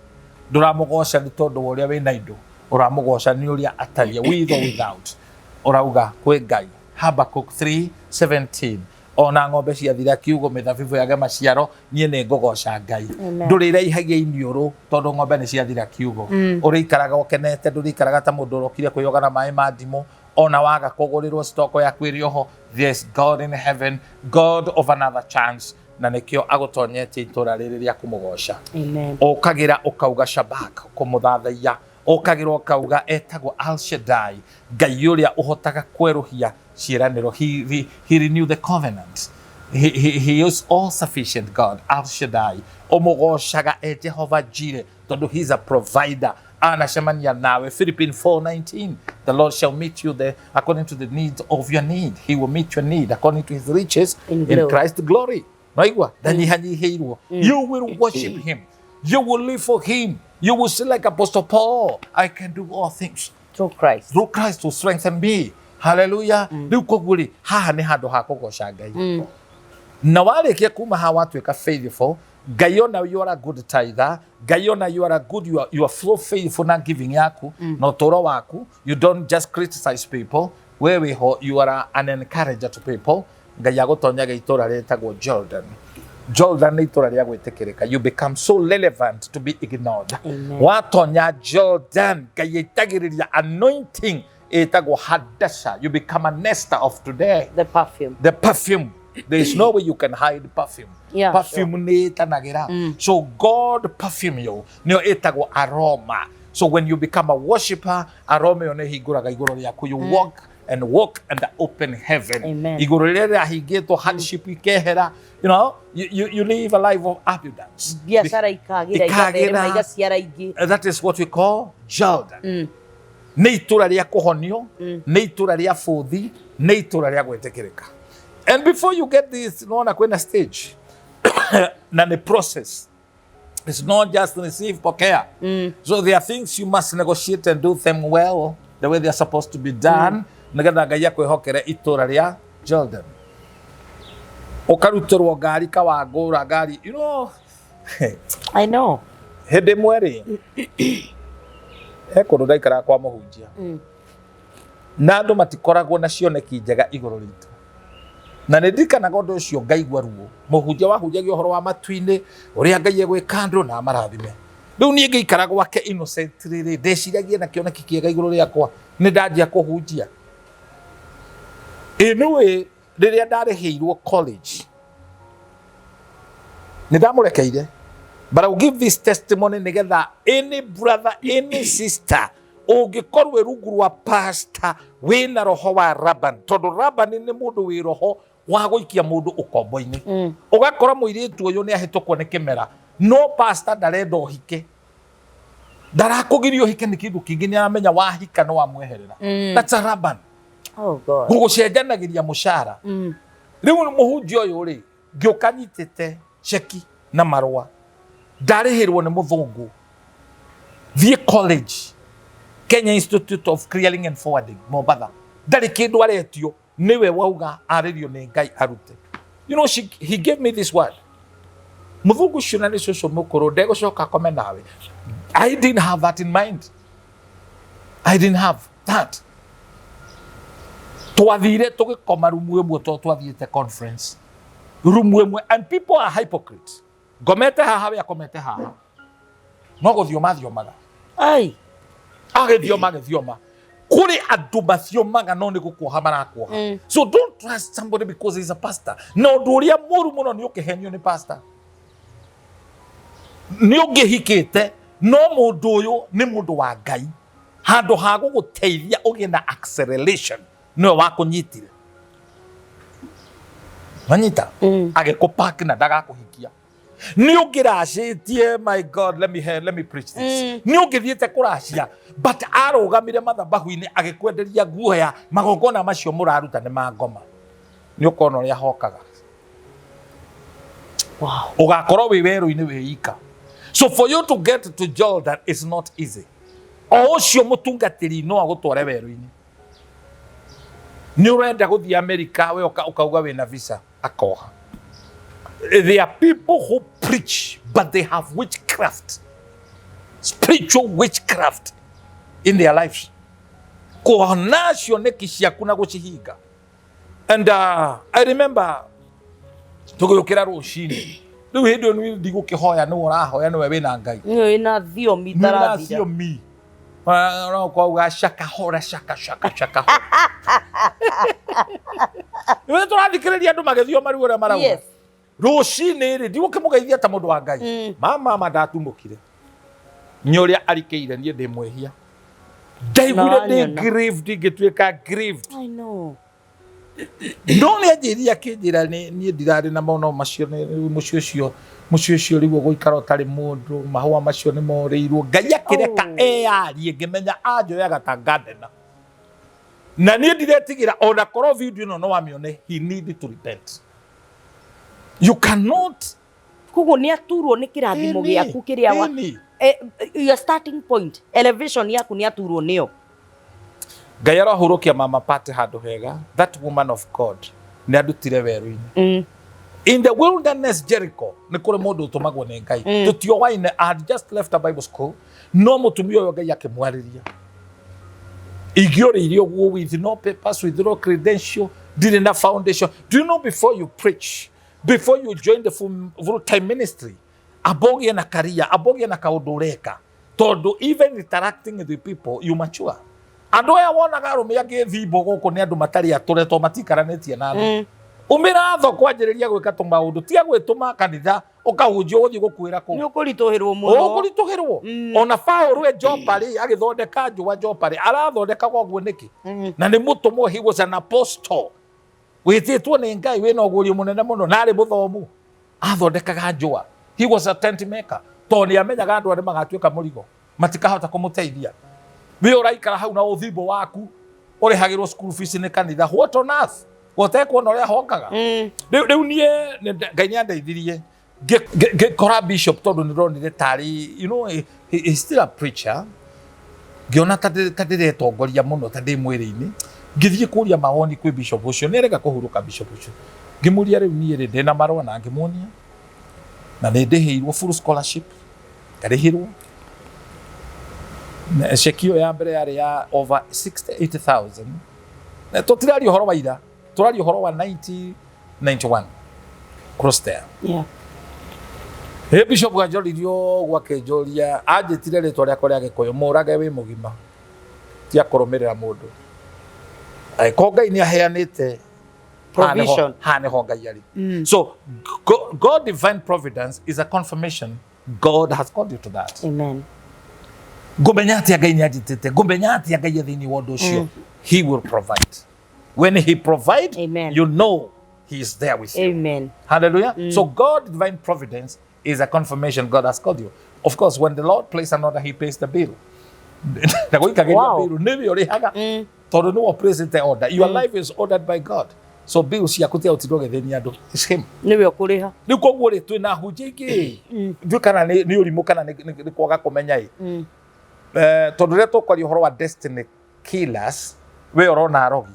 [SPEAKER 2] Ndũramũgoca nĩ tondũ wa ũrĩa wĩna indo, ũramũgoca nĩ ũrĩa atariĩ, with or without. Ũrauga kwĩ Ngai Habakkuk 3:17, "Ona ng'ombe ciathira kiugo, mĩthabibũ yage maciaro, niĩ nĩ ngũgoca Ngai."
[SPEAKER 1] Amen.
[SPEAKER 2] Ndũrĩraihagia iniũrũ tondũ ng'ombe nĩ ciathira kiugo. Ũrĩikaraga ũkenete, ndũrĩikaraga ta mũndũ ũrokire kwĩyoga na maĩ ma ndimũ. Ona waga kũgũrĩrwo stoko yaku ĩrĩ oho, there's God in heaven, God of another chance, na nĩkĩo agũtonyetie itũra rĩrĩ rĩa kũmũgoca.
[SPEAKER 1] Amen.
[SPEAKER 2] Ũkagĩra ũkauga shabak, kũmũthathaiya, ũkagĩra ũkauga etagwo Al Shaddai, Ngai ũrĩa ũhotaga kwerũhia ciĩranĩro. He renew the covenant. He is all sufficient God, Al Shaddai. Ũmũgocaga e Jehova Jireh tondũ he is a provider, anacemania nawe. Philippines 4:19, "The Lord shall meet you there according to the needs of your need. He will meet your need according to his riches
[SPEAKER 1] in
[SPEAKER 2] in
[SPEAKER 1] glory.
[SPEAKER 2] Christ glory." Naigua ndanyihanyihĩirwo. You will worship him, you will live for him, you will say like Apostle Paul, "I can do all things
[SPEAKER 1] through Christ
[SPEAKER 2] through Christ who strengthen me." Hallelujah. Rĩu koguo rĩ, haha nĩ handũ ha kũgoca Ngai. Na warĩkia kuma haha, watuĩka faithful, Ngai ona you are a good tither, Ngai ona you are a good, you are so faithful na giving yaku na ũtũũro waku, you don't just criticize people, we wĩho, you are an encourager to people. Ngai agũtonyaga itũra rĩtagwo Jordan. Jordan nĩ itũra rĩa gwĩtĩkĩrĩka. You become so relevant to be ignored.
[SPEAKER 1] Amen.
[SPEAKER 2] Watonya Jordan, Ngai aitagĩrĩria anointing ĩtagwo Hadasha. You become an Esther of today.
[SPEAKER 1] The perfume.
[SPEAKER 2] The perfume. There is no way you can hide perfume. Perfume nĩ ĩtanagĩra. So God perfume you, nĩyo ĩtagwo aroma. So when you become a worshipper, aroma ĩyo nĩ hingũraga igũrũ rĩaku. You walk and walk under open heaven.
[SPEAKER 1] Amen.
[SPEAKER 2] Igũrũ rĩrĩa rĩrahingĩtwo, hardship ikehera. You live a life of abundance.
[SPEAKER 1] Biacara ikagĩra,
[SPEAKER 2] Ikagĩra.
[SPEAKER 1] Igatherema, igaciara ingĩ.
[SPEAKER 2] That is what we call Jordan. Nĩ itũra rĩa kũhonio, nĩ itũra rĩa bũthi, nĩ itũra rĩa gwĩtĩkĩrĩka. And before you get this, nona kwĩna stage na nĩ process. It's not just receive, pokea. So there are things you must negotiate and do them well, the way they are supposed to be done, nĩgetha Ngai akwĩhokere itũra rĩa Jordan. Ũkarutĩrwo ngari, kawangũra ngari.
[SPEAKER 1] I know.
[SPEAKER 2] Hĩndĩ ĩmwe rĩ, he kũndũ ndaikaraga kwa mũhunjia na andũ matikoragwo na cioneki njega igũrũ ritũ, na nĩ ndirikanaga ũndũ ũcio ngaigua ruo. Mũhunjia wahunjagia ũhoro wa matu-inĩ, ũrĩa Ngai egwĩka andũ na amarathime. Rĩu niĩ ngĩikara gwake innocently rĩ, ndeciragia na kĩoneki kĩega igũrũ rĩakwa, nĩ ndanjia kũhunjia. Ĩ nĩũĩ rĩrĩa ndarĩhĩirwo college nĩ ndamũrekeire, but I will give this testimony nĩgetha any brother, any sister ũngĩkorwo wĩ rungu rwa pastor wĩna roho wa Laban, tondũ Laban nĩ mũndũ wĩ roho wa gũikia mũndũ ũkombo-inĩ. Ũgakora mũirĩtu ũyũ nĩ ahĩtũkwo nĩ kĩmera, no pastor ndarenda ũhike, ndarakũgiria ũhike nĩ kĩndũ kĩngĩ, nĩ aramenya wahika no wamweherera. That's a Laban.
[SPEAKER 1] Oh God.
[SPEAKER 2] Gũgũcenjanagĩria mũcara. Rĩu mũhunjia ũyũ rĩ, ngĩũka nyitĩte ceki na marũa, ndarĩhĩrwo nĩ mũthũngũ thiĩ college, Kenya Institute of Clearing and Forwarding, Mombatha. Ndarĩ kĩndũ aretio, nĩwe wauga arĩrio nĩ Ngai arute. You know, he gave me this word. Mũthũngũ ũcio na nĩ cũcũ mũkũrũ, ndegũcoka akome nawe. I didn't have that in mind. I didn't have that. Twathire tũgĩkoma rumu ĩmwe tondũ twathiĩte conference rumu ĩmwe, and people are hypocrites. Ngomete haha, we akomete haha, no gũthioma thiomaga.
[SPEAKER 1] Ai.
[SPEAKER 2] Agĩthioma agĩthioma, kũrĩ andũ mathiomaga no nĩ gũkuoha marakuoha. So don't trust somebody because he's a pastor. Na ũndũ ũrĩa mũru mũno nĩ ũkĩhenio nĩ pastor. Nĩ ũngĩhikĩte, no mũndũ ũyũ nĩ mũndũ wa Ngai, handũ ha gũgũteithia ũgĩe na acceleration, nĩwe wakũnyitire manyita agĩkũpaki na ndagakũhikia. Nĩ ũngĩracĩtie, my God, let me preach this. Nĩ ũngĩthiĩte kũracia, but arũgamire mathabahu-inĩ agĩkwenderia guoya, magongona macio mũraruta nĩ ma ngoma. Nĩ ũkona ũrĩa hokaga. Ũgakorwo wĩ werũ-inĩ wĩ ika. So for you to get to Jordan is not easy. O ũcio mũtungatĩri no agũtware werũ-inĩ. Nĩ ũrenda gũthiĩ America, we ũkauga wĩna visa, akoha. There are people who preach but they have witchcraft, spiritual witchcraft in their lives, kuona cioneki ciaku na gũcihinga. And I remember tũgĩũkĩra rũcinĩ rĩu, hĩndĩ ĩyo nĩ ndigũkĩhoya, nĩwe ũrahoya, nĩwe wĩna Ngai.
[SPEAKER 1] Wĩna thiomi itarathira.
[SPEAKER 2] Thiomi no kwauga shaka hora shaka shaka shaka hora. Nĩwe tũrathikĩrĩria andũ magĩthioma rĩu ũrĩa marauga. Rũcinĩ rĩ, ndigũkĩmũgeithia ta mũndũ wa Ngai. Mama ndatumũkire nĩ ũrĩa arikĩire, niĩ ndĩ mwĩhia, ndaiguire ndĩ
[SPEAKER 1] Nanyona.
[SPEAKER 2] grieved, ngĩtuĩka grieved.
[SPEAKER 1] I know.
[SPEAKER 2] No nĩ anjĩrire, akĩnjĩra niĩ ndirarĩ na maũndũ macio, rĩu mũciĩ ũcio rĩu ũgũikara ũtarĩ mũndũ, mahũa macio nĩ morĩirwo. Ngai akĩreka eyarie, ngĩmenya anjoyaga ta gardener na niĩ ndiretigĩra ona korwo video ĩno no amĩone. He need to repent. You cannot.
[SPEAKER 1] Koguo nĩ aturwo nĩ kĩrathimo
[SPEAKER 2] Ĩni,
[SPEAKER 1] gĩaku kĩrĩa wa
[SPEAKER 2] ĩni.
[SPEAKER 1] Your starting point, elevation yaku nĩ aturwo nĩyo.
[SPEAKER 2] Ngai arahurũkia mama Pate handũ hega. That woman of God nĩ andutire werũ-inĩ in the wilderness Jericho. Nĩ kũrĩ mũndũ ũtũmagwo nĩ Ngai. Tũtiowaine, I had just left a Bible school, no mũtumia ũyũ Ngai akĩmwarĩria. Ingĩorĩire ũguo with no papers, with no credential, ndirĩ na foundation. Do you know, before you preach, before you join the full time ministry, amba ũgĩe na career, amba ũgĩe na kaũndũ ũreka, tondũ even interacting with the people you mature. Andũ aya wonaga arũme angĩ thimbo gũkũ nĩ andũ matarĩ atũre, tondũ matikaranĩtie na andũ. Umĩra thoko, wanjĩrĩria gwĩka tũmaũndũ, tiga gwĩtũma kanitha ũkahunjia ũgũthiĩ gũkuĩra kũu.
[SPEAKER 1] Nĩ ũkũritũhĩrwo mũno.
[SPEAKER 2] Ũkũritũhĩrwo. Ona Paũlũ e Jopa rĩ, agĩthondeka njũa Jopa rĩ, arathondekaga ũguo nĩkĩ? Na nĩ mũtũmwo, he was an apostle wĩtĩtwo nĩ Ngai, wĩna ũguũrio mũnene mũno, na arĩ mũthomu, athondekaga njũa. He was a tent maker, tondũ nĩ amenyaga andũ arĩa magatuĩka mũrigo matikahota kũmũteithia. We ũraikara hau na ũthimbo waku, ũrĩhagĩrwo school fees nĩ kanitha, what on earth, ũtekuona ũrĩa hokaga. Rĩu niĩ Ngai nĩ andeithirie. Ngĩkora bishop, tondũ nĩ ndonire tarĩ he's still a preacher. Ngĩona ta ndĩretongoria mũno, ta ndĩ mwĩrĩ-inĩ. Ngĩthiĩ kũria mawoni kwĩ bishop ũcio, nĩ arega kũhurũka. Bishop ũcio ngĩmũria, rĩu niĩ rĩ, ndĩna marũa, na ngĩmuonia. Na nĩ ndĩhĩirwo full scholarship, ngarĩhĩrwo. Na ceki ĩyo ya mbere yarĩ ya over 68,000. Na tũtiraria ũhoro wa ira, tũraria ũhoro wa 1991 cross there. Ĩ Bishop anjoririe ũguo, akĩnjũria, anjĩtire rĩtwa rĩakwa rĩa Gĩkũyũ, mũrage wĩ mũgima, tia kũrũmĩrĩra mũndũ. Angĩkorwo Ngai nĩ aheanĩte
[SPEAKER 1] Provision.
[SPEAKER 2] Haha nĩho Ngai arĩ. So God divine providence is a confirmation God has called you to that.
[SPEAKER 1] Amen.
[SPEAKER 2] Ngũmenya atĩa Ngai nĩ anjĩtĩte? Ngũmenya atĩa Ngai e thĩinĩ wa ũndũ ũcio? He will provide. When he provide,
[SPEAKER 1] Amen.
[SPEAKER 2] you know he is there with you.
[SPEAKER 1] Amen.
[SPEAKER 2] Hallelujah. So God divine providence is a confirmation God has called you. Of course, when the Lord places an order, he pays the bill. Na gwĩkagĩria bill nĩwe ũrĩhaga, tondũ nĩwe placed order. Your life is ordered by God. So bill ciaku tia ũtindwo ũgĩthĩnia andũ. It's him.
[SPEAKER 1] Nĩwe ũkũrĩha.
[SPEAKER 2] Rĩu koguo rĩ, twĩna hunjia ingĩ ndiũĩ kana nĩ ũrimũ kana nĩ kwaga kũmenya ĩ. Tondũ rĩrĩa tũkwaria ũhoro wa destiny killers, we ũrona arogi.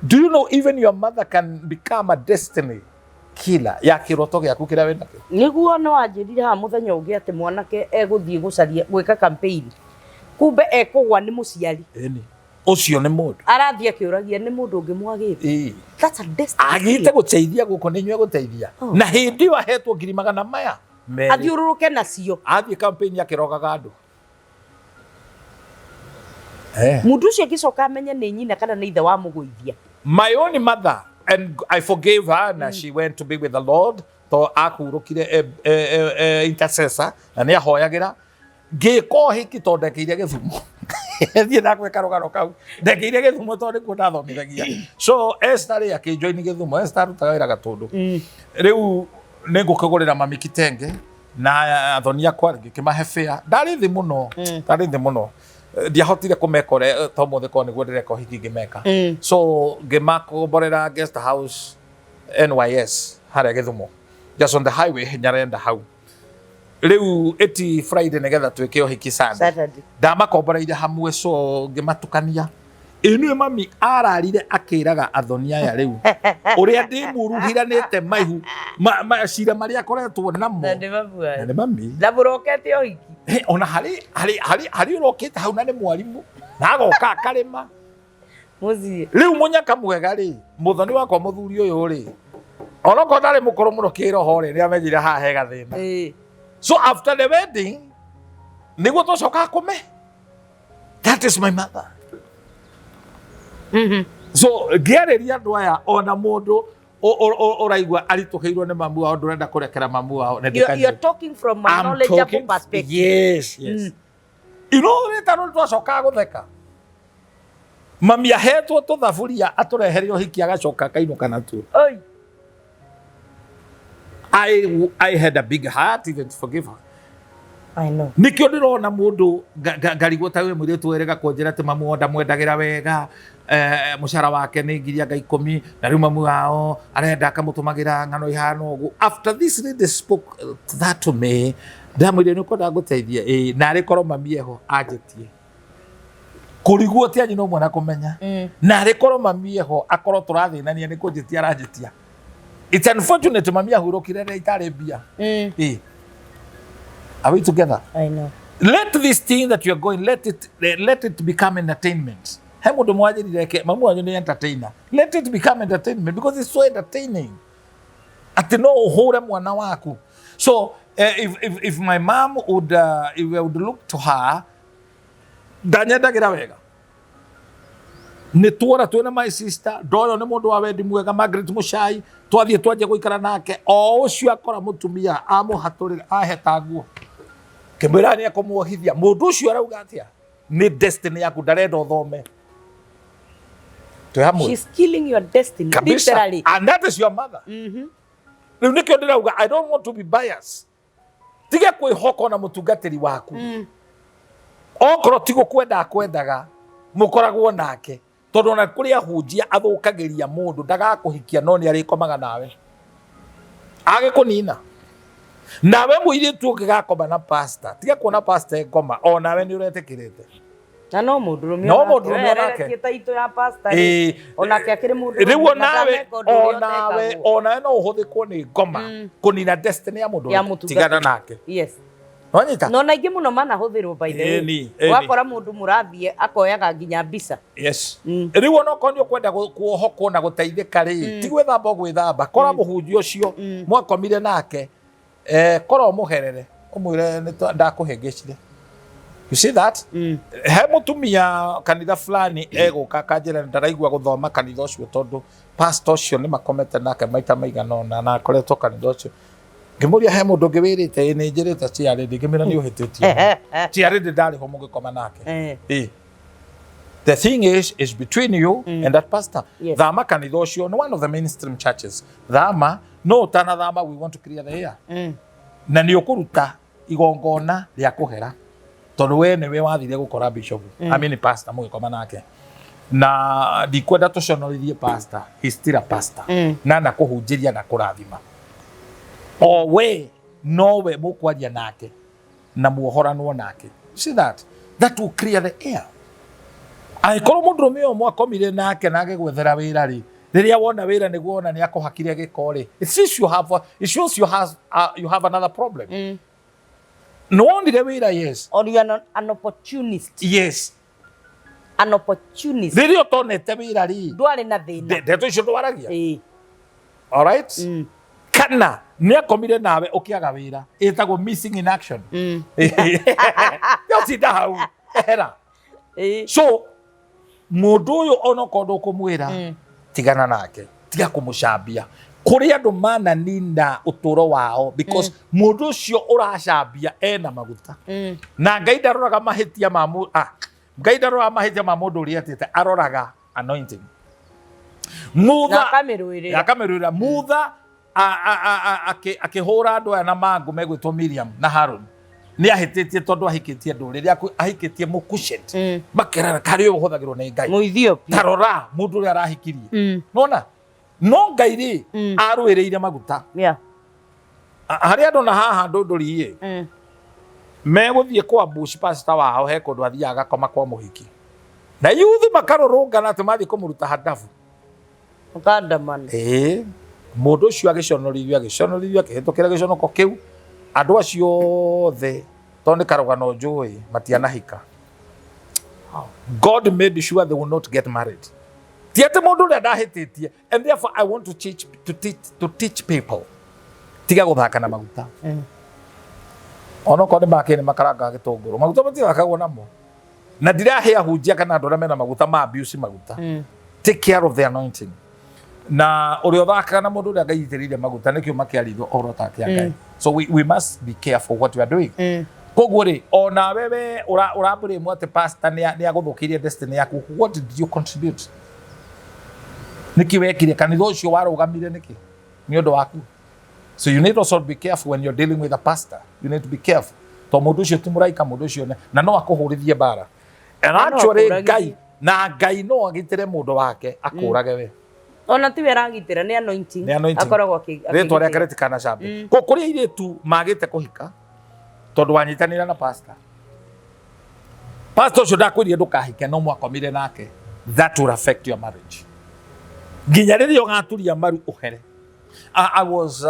[SPEAKER 2] Do you know even your mother can become a destiny killer ya kĩroto gĩaku kĩrĩa wĩnakĩo?
[SPEAKER 1] Nĩguo no anjĩrire haha mũthenya ũngĩ atĩ mwanake egũthiĩ gũcaria gwĩka campaign, kumbe ekũgwa nĩ mũciari.
[SPEAKER 2] Ĩni, ũcio nĩ mũndũ.
[SPEAKER 1] Arathiĩ akĩũragia nĩ mũndũ ũngĩ mwagĩte. That's a destiny
[SPEAKER 2] Agĩte
[SPEAKER 1] killer.
[SPEAKER 2] gũteithia gũkũ nĩ inyuĩ gũteithia. Na hĩndĩ ĩyo ahetwo ngiri magana maya merĩ.
[SPEAKER 1] Athiũrũrũke nacio.
[SPEAKER 2] Athiĩ campaign akĩrogaga andũ.
[SPEAKER 1] Mũndũ ũcio angĩcoka amenye nĩ nyina kana nĩ ithe wamũgũithia.
[SPEAKER 2] My own mother, and I forgave her, and she went to be with the Lord, to akurũkire intercessor, na nĩ ahoyagĩra. Ngĩka ũhiki tondũ ndekeire Gĩthumo. Thiĩ na gwĩka rũgano kau. Ndekeire Gĩthumo tondũ nĩkuo ndathomithagia. So Esther rĩ akĩnjoini Gĩthumo. Esther arutaga wĩra Gatũndũ. Rĩu nĩ ngũkĩgũrĩra mami kitenge na athoni akwa, ngĩkĩmahe fare. Ndarĩ thĩ mũno, ndarĩ thĩ mũno. Ndiahotire kũmeka ũrĩa to mũthĩ korwo nĩguo ndĩreka ũhiki ngĩmeka. So ngĩmakomborera guest house NYS harĩa Gĩthumo, just on the highway Nyarenda hau. Rĩu ĩti Friday nĩgetha twĩke ũhiki Sunday.
[SPEAKER 1] Saturday.
[SPEAKER 2] Ndamakomboreire hamwe, so ngĩmatukania. Ĩ nĩwe mami ararire akĩraga athoni aya rĩu ũrĩa ndĩmuruhiranĩte maihu macira marĩa akoretwo namo.
[SPEAKER 1] Na nĩ mamu
[SPEAKER 2] Na
[SPEAKER 1] wanyu.
[SPEAKER 2] nĩ mami.
[SPEAKER 1] Na mũrokete ũhiki.
[SPEAKER 2] He, ona harĩ ũrokĩte hau na nĩ mwarimũ na agoka akarĩma
[SPEAKER 1] Mũciĩ.
[SPEAKER 2] Rĩu mũnyaka mwega rĩ, mũthoni wakwa mũthuri ũyũ rĩ, onokorwo ndarĩ mũkũrũ mũno kĩroho rĩ, nĩ amenyire haha he gathĩna. So after the wedding nĩguo twacokaga kũme. That is my mother. So ngĩarĩria andũ aya, ona mũndũ ũraigua aritũhĩirwo nĩ mamu wao, ndũrenda kũrekera mamu wao, nĩ
[SPEAKER 1] You're
[SPEAKER 2] ndĩkanyue.
[SPEAKER 1] talking from a
[SPEAKER 2] I'm
[SPEAKER 1] knowledgeable perspective.
[SPEAKER 2] Yes. You know, rĩta rũrũ twacokaga gũtheka. Mami ahetwo tũthaburia atũrehere ũhiki agacoka akainũka natuo.
[SPEAKER 1] Oi.
[SPEAKER 2] I had a big heart even to forgive her.
[SPEAKER 1] I know.
[SPEAKER 2] Nikio ndĩrona mũndũ ngarigwo ta wĩ mũirĩtu werĩga kũnjĩra atĩ mamu wao ndamwendagĩra wega, mũcara wake nĩ ngiri anga 10, na rĩu mamu wao arenda akamũtũmagĩra ng'ano ihana ũguo. After this lady spoke that to me, ndamwĩrire nĩ ũkwenda ngũteithie? Ĩĩ, na arĩ korwo mami eho anjĩtie. Kũrigwo ti anyina ũmwe na kũmenya. Na arĩ korwo mami eho akorwo tũrathĩnania nĩ kũnjĩtia aranjĩtia. It's unfortunate mami ahurũkire rĩrĩa itarĩ mbia. Ĩĩ. Are we together?
[SPEAKER 1] I know.
[SPEAKER 2] Let this thing that you are going, let it become entertainment. He mũndũ mwanjĩrire ke mamu wanyu nĩ entertainer. Let it become entertainment because it's so entertaining. Atĩ no ũhũre mwana waku. So if my mom would if I would look to her, ndanyendagĩra wega. Nĩ tuora twĩna my sister, ndoyo nĩ mũndũ wa wendi mwega, Margaret Mũcai, twathiĩ twanjia gũikara nake, o ũcio akora mũtumia amũhatũrĩra aheta nguo. Kĩmwĩra nĩ ekũmuohithia. Mũndũ ũcio arauga atĩa? Nĩ destiny yaku, ndarenda ũthome. Twĩ hamwe.
[SPEAKER 1] She's killing your destiny.
[SPEAKER 2] Kabisa.
[SPEAKER 1] Literally.
[SPEAKER 2] And that is your mother. Rĩu nĩkĩo ndĩrauga I don't want to be biased. Tiga kwĩhoka ona mũtungatĩri waku. Okorwo ti gũkwenda akwendaga, mũkoragwo nake. Tondũ ona kũrĩ ahunjia athũkagĩria mũndũ, ndagakũhikia no nĩ arĩkomaga nawe. Agĩkũnina. Nawe mũirĩtu ũngĩgakoma na pastor, tiga kuona pastor ngoma, o nawe nĩ ũretĩkĩrĩte.
[SPEAKER 1] Na no mũndũrũme.
[SPEAKER 2] No mũndũrũme onake.
[SPEAKER 1] Wehereretie taitũ ya pastor.
[SPEAKER 2] Ĩĩ.
[SPEAKER 1] Onake akĩrĩ mũndũrũme.
[SPEAKER 2] Rĩu
[SPEAKER 1] na
[SPEAKER 2] onawe
[SPEAKER 1] ndaneka ũndũ ũrĩa
[SPEAKER 2] onawe
[SPEAKER 1] ũtekagwo.
[SPEAKER 2] onawe no ũhũthĩkwo nĩ ngoma kũnina destiny ya mũndũ
[SPEAKER 1] Ya
[SPEAKER 2] ũrĩa.
[SPEAKER 1] mũtungatĩri.
[SPEAKER 2] Tigana nake.
[SPEAKER 1] Yes.
[SPEAKER 2] Wanyita?
[SPEAKER 1] No na aingĩ mũno manahũthĩrwo, by the way.
[SPEAKER 2] Ĩni, ĩni.
[SPEAKER 1] Ũgakora mũndũ mũrathiĩ akoyaga nginya mbica.
[SPEAKER 2] Yes. Rĩu onokorwo nĩ ũkwenda kuohokwo na gũteithĩka rĩ, ti gwĩthamba ũgwĩthamba, kora mũhunjia ũcio mwakomire nake, kora ũmũherere, ũmwĩre ndakũhĩngĩcire. You see that? He mũtumia kanitha fulani egũka akanjĩra ndaraigua gũthoma kanitha ũcio tondũ pastor ũcio nĩ makomete nake maita maigana ũna na akoretwo kanitha ũcio. Ngĩmũria he mũndũ ũngĩ wĩrĩte? Ĩ, nĩ njĩrĩte ciarĩndĩ. Ngĩmĩra nĩ ũhĩtĩtie, ciarĩndĩ ndarĩ ho mũgĩkoma nake. The thing is between you and that pastor. Thama kanitha ũcio, nĩ one of the mainstream churches. Thama, no ũtanathama, we want to clear the air. Na nĩ ũkũruta igongona rĩa kũhera tondũ we nĩwe wathire gũkora bishop, I mean pastor, mũgĩkoma nake, na ndikwenda tũconorithie pastor. He's still a pastor na nakũhunjĩria na kũrathima o we nowe mũkwaria nake na muohoranwo nake. You see that? That will clear the air. Angĩkorwo mũndũrũme ũyũ mwakomire nake na agĩgwethera wĩra rĩ, rĩrĩa wona wĩra nĩguo wona nĩ akũhakire gĩko rĩ, it shows you have another problem. Nĩ wonire wĩra, yes.
[SPEAKER 1] Or you are an opportunist.
[SPEAKER 2] Yes.
[SPEAKER 1] An opportunist.
[SPEAKER 2] Rĩrĩa ũtonete wĩra rĩ,
[SPEAKER 1] ndwarĩ na thĩna.
[SPEAKER 2] Ndeto icio ndwaragia. Alright, kana nĩ akomire nawe ũkĩaga wĩra, ĩtagwo missing in action. Yotinda hau ehera. So mũndũ ũyũ onokorwo ndũkũmwĩra, tigana nake, tiga kũmũcambia kũrĩ andũ mananina ũtũũro wao because mũndũ ũcio ũracambia ena maguta na Ngai ndaroraga mahĩtia ma Ngai ndaroraga mahĩtia ma mũndũ ũrĩa etĩte, aroraga anointing.
[SPEAKER 1] Na
[SPEAKER 2] Mutha
[SPEAKER 1] akamĩrũĩrĩra.
[SPEAKER 2] Akamĩrũĩrĩra. Mutha akĩhũra andũ aya na mangũ megwĩtwo Miriam na Harun nĩ ahĩtĩtie tondũ ahikĩtie ndũrĩrĩ, ahikĩtie mũkuchet. Makerana karĩ ũyũ ũhũthagĩrwo nĩ Ngai.
[SPEAKER 1] Mũethiopia.
[SPEAKER 2] Tarora mũndũ ũrĩa arahikirie. Nona no Ngai rĩ arũĩrĩire maguta. Harĩ andũ na haha ndũndũri-ĩ megũthiĩ kwa bush pastor wao, he kũndũ athiaga agakoma kwa mũhiki na yuthi makarũrũngana atĩ mathiĩ kũmũruta handabu.
[SPEAKER 1] Ũkandamana.
[SPEAKER 2] Ĩĩ, mũndũ ũcio agĩconorithio, agĩconorithio, akĩhĩtũkĩra gĩconoko kĩu. Andũ acio othe, tondũ nĩ karũgano njũĩ, matianahika. God made sure they will not get married. Ti atĩ mũndũ ũrĩa ndahĩtĩtie. And therefore I want to teach people, tiga gũthaka na maguta. Onokorwo nĩ makĩ nĩ makaranga gĩtũngũrũ, maguta matithakagwo namo. Na ndirahe ahunjia kana andũ arĩa mena maguta ma abuse maguta. Take care of the anointing. Na ũrĩa ũthakaga na mũndũ ũrĩa Ngai aitĩrĩire maguta nĩkĩo makĩarithio ũhoro take ya Ngai. So we must be careful what we are doing. Koguo rĩ, onawe we ũrambũrĩmwo atĩ pastor nĩ agũthũkĩirie destiny yaku, what did you contribute? Nĩkĩ wekire? Kanitha ũcio warũgamire nĩkĩ nĩ ũndũ waku? So you need also to be careful when you're dealing with a pastor. You need to be careful to mũndũ ũcio ti mũraika, mũndũ ũcio na no akũhũrithie mbara. And
[SPEAKER 1] Na no
[SPEAKER 2] actually
[SPEAKER 1] akũragithie.
[SPEAKER 2] Ngai na Ngai no agitĩre mũndũ wake akũrage we.
[SPEAKER 1] Ona tiwe aragitĩra, nĩ anointing.
[SPEAKER 2] Nĩ anointing.
[SPEAKER 1] Akoragwo
[SPEAKER 2] rĩtwa rĩake
[SPEAKER 1] akĩgitĩra.
[SPEAKER 2] rĩtikanacambio. Kũ kũrĩ airĩtu magĩte kũhika tondũ wanyitanĩra na pastor. Pastor ũcio ndakwĩrire ndũkahike, no mwakomire nake. That will affect your marriage nginya rĩrĩa ũgaturia maru ũhere. I was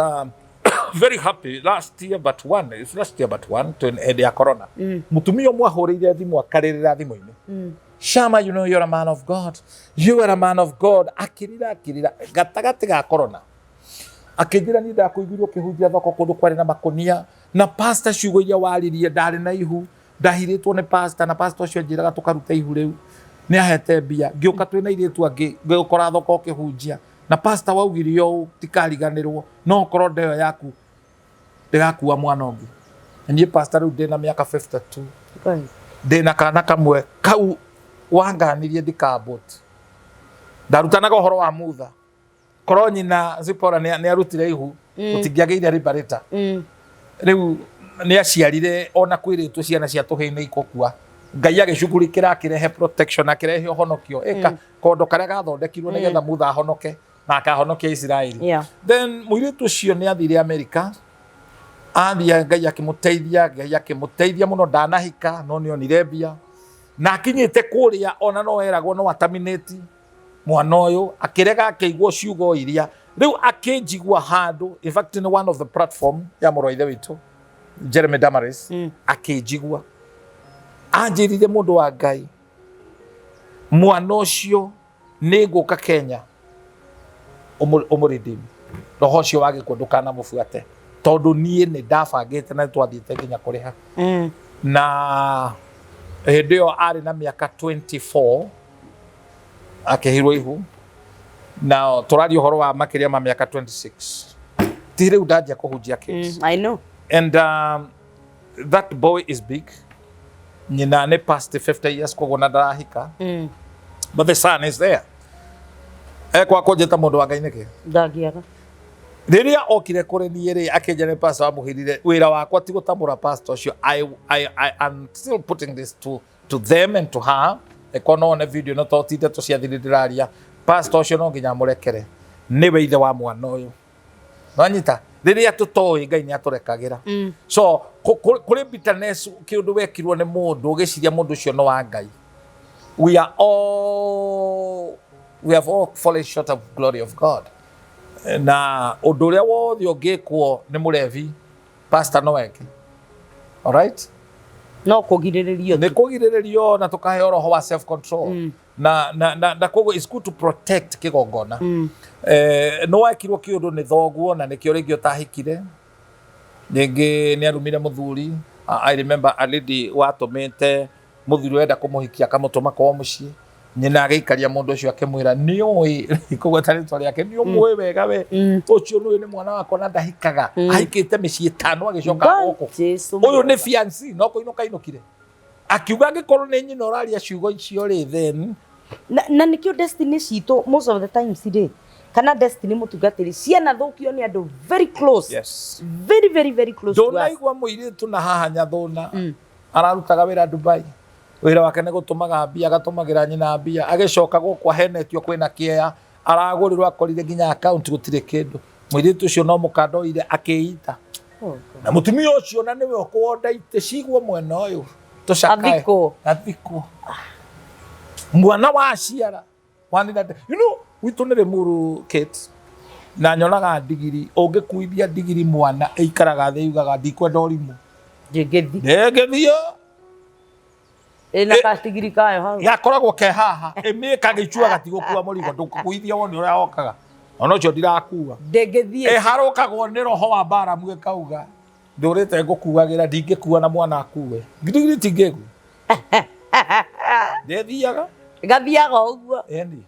[SPEAKER 2] very happy last year but one, it's last year but one, to hĩndĩ ya corona, mũtumia ũmwe ahũrĩire thimũ akarĩrĩra thimũ-inĩ, "Shama, you know you're a man of God. You are a man of God." Akĩrĩra, akĩrĩra gatagatĩ ga corona, akĩnjĩra, "Niĩ ndakũiguire ũkĩhunjia thoko kũndũ kwarĩ na makũnia na pastor, ciugo iria waririe, ndarĩ na ihu, ndahirĩtwo nĩ pastor na pastor ũcio anjĩraga tũkaruta ihu, rĩu nĩ ahete mbia, ngĩũka twĩna airĩtu angĩ ngĩgũkora thoko ũkĩhunjia na pastor waugire ũũ, tikariganĩrwo, no ũkorwo ndeyo yaku ndĩgakua mwana ũngĩ. Na niĩ pastor rĩu ndĩna mĩaka 52, ndĩna kana kamwe kau wanganirie ndikambũt, ndarutanaga ũhoro wa mutha, korwo nyina Zipporah nĩ arutire ihu, gũtingĩagĩire liberator. Rĩu nĩ aciarire ona kwĩrĩtwo ciana cia tũhĩĩ nĩ ikũkua, Ngai agĩcugurikĩra, akĩrehe protection, akĩrehe ũhonokio, ĩka kondo karĩa gathondekirwo nĩgetha mutha ahonoke na akahonokia Isiraeli. Then mũirĩtu ũcio nĩ athire Amerika, athiĩ Ngai akĩmũteithia, Ngai akĩmũteithia mũno, ndanahika no nĩ onire mbia. Na akinyĩte kũrĩa ona no eragwo no ataminĩti mwana ũyũ, akĩrega akĩigua ciugo iria rĩu akĩnjigua handũ. In fact, nĩ one of the platform ya mũrũ wa ithe witũ Jeremy Damaris. Akĩnjigua anjĩrire, "Mũndũ wa Ngai, mwana ũcio nĩ ngũka Kenya ũmũredeem. Roho ũcio wa gĩkuũ ndũkanamũbuate, tondũ niĩ nĩ ndabangĩte na nĩ twathiĩte nginya kũrĩha." Na hĩndĩ ĩyo arĩ na mĩaka 24 akĩhirwo ihu, na tũraria ũhoro wa makĩria ma mĩaka 26 ti rĩu ndanjia kũhunjia kids.
[SPEAKER 1] I know.
[SPEAKER 2] And that boy is big. Nyina nĩ past 50 years, koguo na ndarahika. But the son is there ekwa kũnjĩta mũndũ wa Ngai nĩkĩ.
[SPEAKER 1] Ndangĩaga.
[SPEAKER 2] Rĩrĩa okire kũrĩ niĩ rĩ, akĩnja nĩ pastor wamũhirire. Wĩra wakwa ti gũtamũra pastor ũcio. I am still putting this to them and to her. Eko no one video no to ti ndeto cia thiri ndĩraria. Pastor ũcio no nginya amũrekere, nĩwe ithe wa mwana ũyũ. Nwanyita rĩrĩa tũtoĩ Ngai nĩ atũrekagĩra. So kũrĩ bitterness, kĩũndũ wekirwo nĩ mũndũ ũgĩciria mũndũ ũcio no wa Ngai. We have all fallen short of glory of God. Na ũndũ ũrĩa wothe ũngĩkwo nĩ mũrebi, pastor no eke, alright?
[SPEAKER 1] No kũgirĩrĩrio.
[SPEAKER 2] Nĩ kũgirĩrĩrio na tũkaheo roho wa self control. Na koguo it's good to protect kĩgongona. No wekirwo kĩũndũ nĩ thoguo na nĩkĩo rĩngĩ ũtahikire, rĩngĩ nĩ arumire mũthuri. I remember a lady watũmĩte mũthuri wenda kũmũhikia, akamũtũma kwao mũciĩ. Nyina agĩikaria mũndũ ũcio, akĩmwĩra, "Nĩ ũĩ kũgweta rĩtwa rĩake, nĩ ũmũĩ wega we. Ũcio nĩ ũĩ nĩ mwana wakwa na ndahikaga. Ahikĩte mĩciĩ ĩtano agĩcoka gũkũ.
[SPEAKER 1] Jesu.
[SPEAKER 2] Ũyũ nĩ fiancé no kũinũka ainũkire." Akiuga angĩkorwo nĩ nyina ũraria ciugo icio rĩ, then
[SPEAKER 1] Na nĩkĩo destiny citũ most of the times rĩ, kana destiny mũtungatĩri, cianathũkio nĩ andũ very close. Very, very, very close to us.
[SPEAKER 2] Ndũnaigua mũirĩtu na haha Nyathũna ararutaga wĩra Dubai. Wĩra wake nĩ gũtũmaga mbia, agatũmagĩra nyina mbia. Agĩcoka gũkũ ahenetio kwĩna kĩea aragũrĩrwo, akorire nginya account gũtirĩ kĩndũ. Mũirĩtu ũcio no mũkanda oire akĩita.
[SPEAKER 1] Oh, God.
[SPEAKER 2] Na mũtumia ũcio na nĩwe ũkũonda itĩ cigwo mwena ũyũ tũcakae.
[SPEAKER 1] Athikwo.
[SPEAKER 2] Athikwo mwana wa ciara wanina. Gwitũ nĩ Rĩmuru, Kate, na nyonaga ndigiri. Ũngĩkuithia ndigiri mwana ĩikaraga thĩ, yugaga, "Ndikwenda ũrimũ."
[SPEAKER 1] Ndĩngĩthi.
[SPEAKER 2] Ndĩngĩthiĩ.
[SPEAKER 1] Ĩna gatigiri kayo hau.
[SPEAKER 2] Gakoragwo ke haha, ĩmĩkaga icua gatigũkua mũrigo. Ndũkũkuithia wone ũrĩa okaga, ona ũcio ndirakua.
[SPEAKER 1] Ndĩngĩthiĩ.
[SPEAKER 2] Ĩharũkagwo nĩ roho wa Baramu, ĩkauga, "Ndũrĩte ngũkuagĩra, ndingĩkua na mwana akue ngidigiri tingĩgu ndĩthiaga."
[SPEAKER 1] Gathiaga o ũguo.
[SPEAKER 2] Ĩni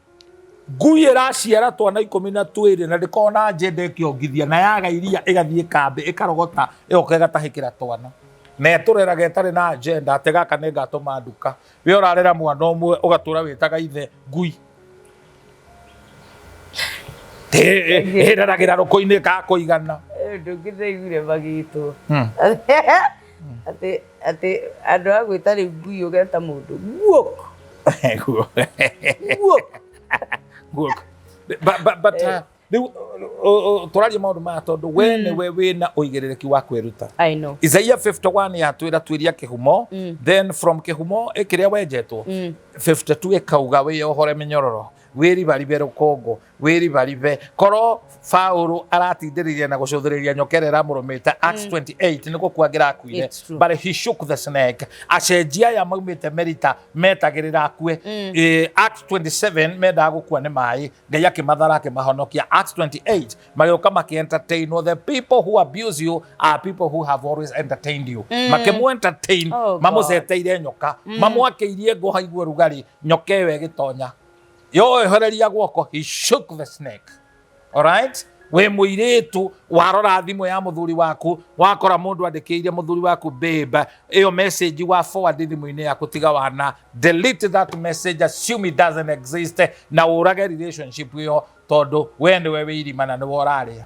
[SPEAKER 2] ngui ĩraciara twana 12 na ndĩkorwo na njenda ĩkĩongithia, na yaga iria ĩgathiĩ kambĩ, ĩkarogota, ĩgoka ĩgatahĩkĩra twana na ĩtũreraga ĩtarĩ na agenda atĩ gaka nĩ ngatũma nduka. We ũrarera mwana ũmwe ũgatũra wĩtaga ithe ngui ĩreragĩra rũkũ-inĩ ĩkakũigana.
[SPEAKER 1] Ndũngĩthaiguire magĩtwo atĩ andũ a gwĩta rĩu ngui, ũgeta mũndũ guok guok.
[SPEAKER 2] Guok. But rĩu tũraria maũndũ maya tondũ we nĩwe wĩna ũigĩrĩrĩki wa kwĩruta.
[SPEAKER 1] I know.
[SPEAKER 2] Isaiah 51 yatwĩra tuĩria kĩhumo. Then from kĩhumo ĩkĩrĩa wenjetwo, 52 ĩkauga wĩyohore mĩnyororo, wĩribaribe rũkũngũ, wĩribaribe. Korwo Paũlũ aratindĩrĩria na gũcũthĩrĩria nyoka ĩrĩa ĩramũrũmĩte Acts 28, nĩ gũkua angĩrakuire.
[SPEAKER 1] It's true.
[SPEAKER 2] But he shook the snake. Acenjia aya maumĩte Merita metagĩrĩra akue. Acts 27 mendaga gũkua nĩ maĩ, Ngai akĩmathara, akĩmahonokia. Acts 28 magĩũka makĩ-entertainwo. The people who abuse you are people who have always entertained you. Makĩmũ entertain.
[SPEAKER 1] Oh, God.
[SPEAKER 2] Mamũceteire nyoka, mamwakĩirie ngũ haigue rugarĩ, nyoka ĩyo ĩgĩtonya yoehereria guoko. He shook the snake, alright? Wĩ mũirĩtu warora thimũ ya mũthuri waku, wakora mũndũ andĩkĩire mũthuri waku "babe", ĩyo message wa forward thimũ-inĩ yaku, tiga wana delete that message, assume it doesn't exist, na ũrage relationship ĩyo, tondũ we nĩwe wĩ irima na nĩwe ũrarĩa.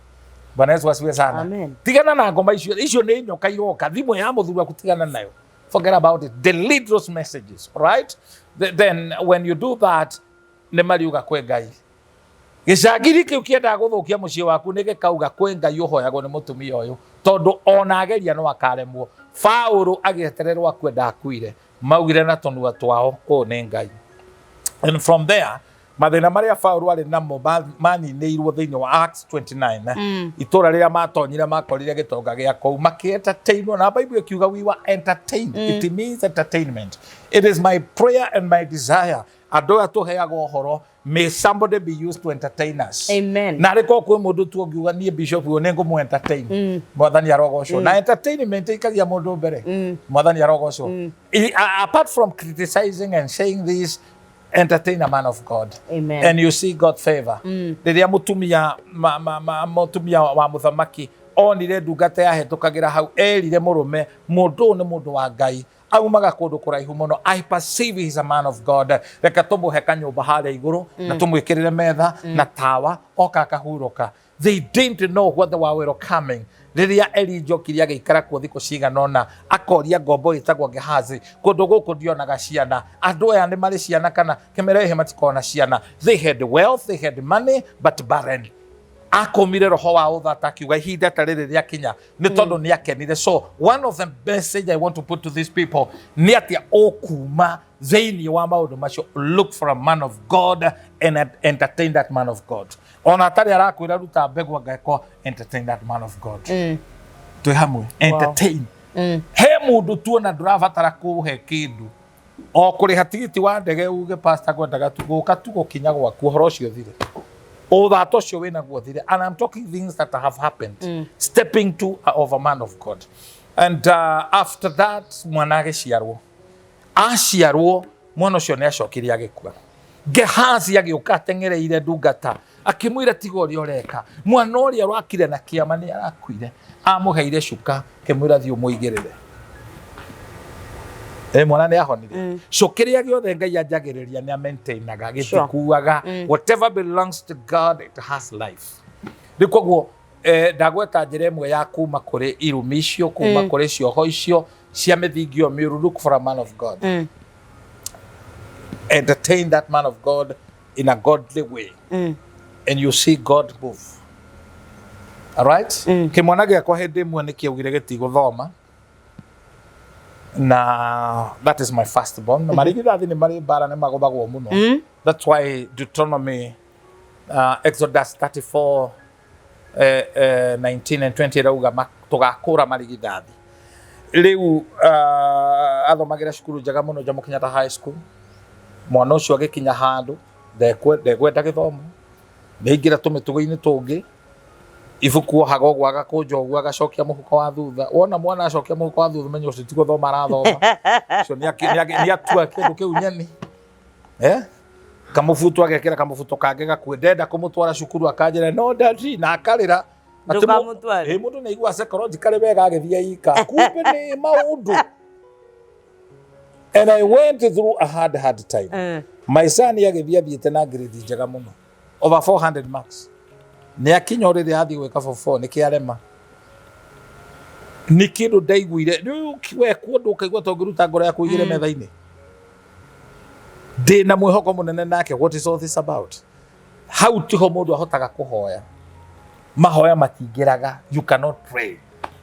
[SPEAKER 2] Bwana Yesu asifiwe sana.
[SPEAKER 1] Amen.
[SPEAKER 2] Tigana na ngoma icio. Icio nĩ nyoka iroka thimũ ya mũthuri waku. Tigana nayo, forget about it, delete those messages, right? Then when you do that, nĩ mariuga kwĩ Ngai. Gĩcangiri kĩu kĩendaga gũthũkia mũciĩ waku nĩ gĩkauga kwĩ Ngai ũhoyagwo nĩ mũtumia ũyũ, tondũ ona ageria no akaremwo. Paũlũ agĩetererwo akue, ndakuire. Maugire na tũnua twao, ũũ nĩ Ngai. And from there, mathĩna marĩa Paũlũ arĩ namo maninĩirwo thĩinĩ wa Acts 29. Itũra rĩrĩa matonyire, makorire gĩtonga gĩa kũu makĩentertainwo, na Bible ĩkiuga, "We were entertained." It means entertainment. It is my prayer and my desire, andũ aya tũheaga ũhoro, may somebody be used to entertain us.
[SPEAKER 1] Amen.
[SPEAKER 2] Na arĩ korwo kwĩ mũndũ tu ũngiuga, "Niĩ bishop ũyũ nĩ ngũmũ entertain," Mwathani arogocwo. Na entertainment ĩikagia mũndũ mbere. Mwathani arogocwo. Apart from criticizing and saying this, entertain a man of God.
[SPEAKER 1] Amen.
[SPEAKER 2] And you see God favor. Rĩrĩa mũtumia mũtumia wa mũthamaki onire ndungata yahetũkagĩra hau, erire mũrũme, "Mũndũ ũyũ nĩ mũndũ wa Ngai, aumaga kũndũ kũraihu mũno. I perceive he is a man of God. Reke tũmũhe kanyũmba harĩa igũrũ na tũmwĩkĩrĩre metha na tawa, oka akahurũka." They didn't know what they were welcoming. Rĩrĩa Elijah okire, agĩikara kuo thikũ cigana ũna, akoria ngombo ĩtagwo Gehazi, "Kũndũ gũkũ ndionaga ciana. Andũ aya nĩ marĩ ciana kana kĩmerehe matikona ciana?" They had wealth, they had money, but barren. Akũmire roho wa ũthata, akiuga ihinda ta rĩrĩ rĩakinya nĩ tondũ nĩ akenire. So one of the message I want to put to these people nĩ atĩa ũkuma thĩinĩ wa maũndũ macio: look for a man of God and entertain that man of God. Ona atarĩ arakwĩra ruta mbegũ, angĩkorwo entertain that man of God. Twĩ hamwe? Entertain. He mũndũ tuona ndũrabatara kũhe kĩndũ, o kũrĩha tigiti wa ndege, uge, "Pastor, ngwendaga tu gũka tu gũkinya gwaku," ũhoro ũcio thire, ũthata ũcio wĩnaguo thire. And I'm talking things that have happened, stepping to of a man of God. And after that, mwana agĩciarwo. Aciarwo, mwana ũcio nĩ acokire agĩkua. Gehazi agĩũka ateng'ereire ndungata, akĩmwĩra, "Tiga ũrĩa ũreka, mwana ũrĩa ũrakire na kĩama nĩ arakuire." Amũheire cuka, akĩmwĩra, "Thiĩ ũmũigĩrĩre." Mwana nĩ ahonire. So kĩrĩa gĩothe Ngai anjagĩrĩria nĩ amaintainaga, gĩtikuaga. Whatever belongs to God, it has life. Rĩu koguo ndagweta njĩra ĩmwe ya kuma kũrĩ irumi icio, kuma kũrĩ cioho icio cia mĩthingi ĩyo mĩũru: look for a man of God, entertain that man of God in a godly way, and you see God move. All right? Kĩmwana gĩakwa hĩndĩ ĩmwe nĩ kĩaugire gĩtigũthoma, na that is my first born. Na marigithathi nĩ marĩ mbara, nĩ magũthagwo mũno. That's why Deuteronomy, Exodus 34 19 and 20 ĩrauga tũgakũra marigithathi. Rĩu athomagĩra cukuru njega mũno, Jomo Kenyatta High School. Mwana ũcio agĩkinya handũ ndekwenda gĩthomo, nĩaingĩra tũmĩtugo-inĩ tũngĩ. Ibuku ohaga ũguo, agakũnja ũguo, agacokia mũhuko wa thutha. Wona mwana acokia mũhuko wa thutha, menya ũcio ti gũthoma arathoma, ũcio nĩatua kĩndũ kĩu nyeni, eh? Kamũbuto agekĩra kamũbuto kangĩ gakuĩ. Ndenda kũmũtwara cukuru, akanjĩra, "No daddy," na akarĩra. Atĩ
[SPEAKER 1] Ndũkamũtware.
[SPEAKER 2] Ĩ, mũndũ nĩ aigua psychologically wega agĩthiĩ ika, kumbe nĩ maũndũ. And I went through a hard, hard time. My son agĩthiĩ, athiĩte na grade njega mũno, over 400 marks. Nĩ akinya rĩrĩa athiĩ gwĩka form 4, nĩ kĩarema. Nĩ kĩndũ ndaiguire rĩu wekwo ũndũ ũkaigua ta ũngĩruta ngoro yaku ũigĩre metha-inĩ. Ndĩ na mwĩhoko mũnene nake. What is all this about? Hau tiho mũndũ ahotaga kũhoya, mahoya matingĩraga. You cannot pray.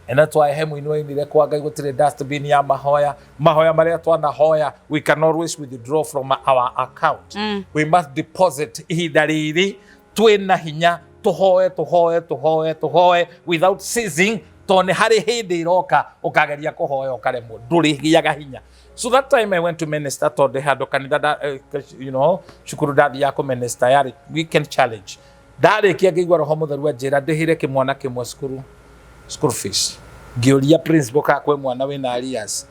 [SPEAKER 2] And that's why he mũini wainire, "Kwa Ngai gũtirĩ dustbin ya mahoya." Mahoya marĩa twanahoya, we can always withdraw from our account. We must deposit. Ihinda rĩrĩ twĩna hinya, tũhoe, tũhoe, tũhoe, tũhoe without ceasing, tondũ nĩ harĩ hĩndĩ ĩroka ũkageria kũhoya ũkaremwo, ndũrĩgĩaga hinya. So that time I went to minister, tondũ handũ kanitha cukuru ndathiaga kũ minister yarĩ weekend challenge. Ndarĩkia, ngĩigua Roho Mũtheru anjĩra ndĩhĩre kĩmwana kĩmwe school fees. Ngĩũria principal kana kwĩ mwana wĩna arrears,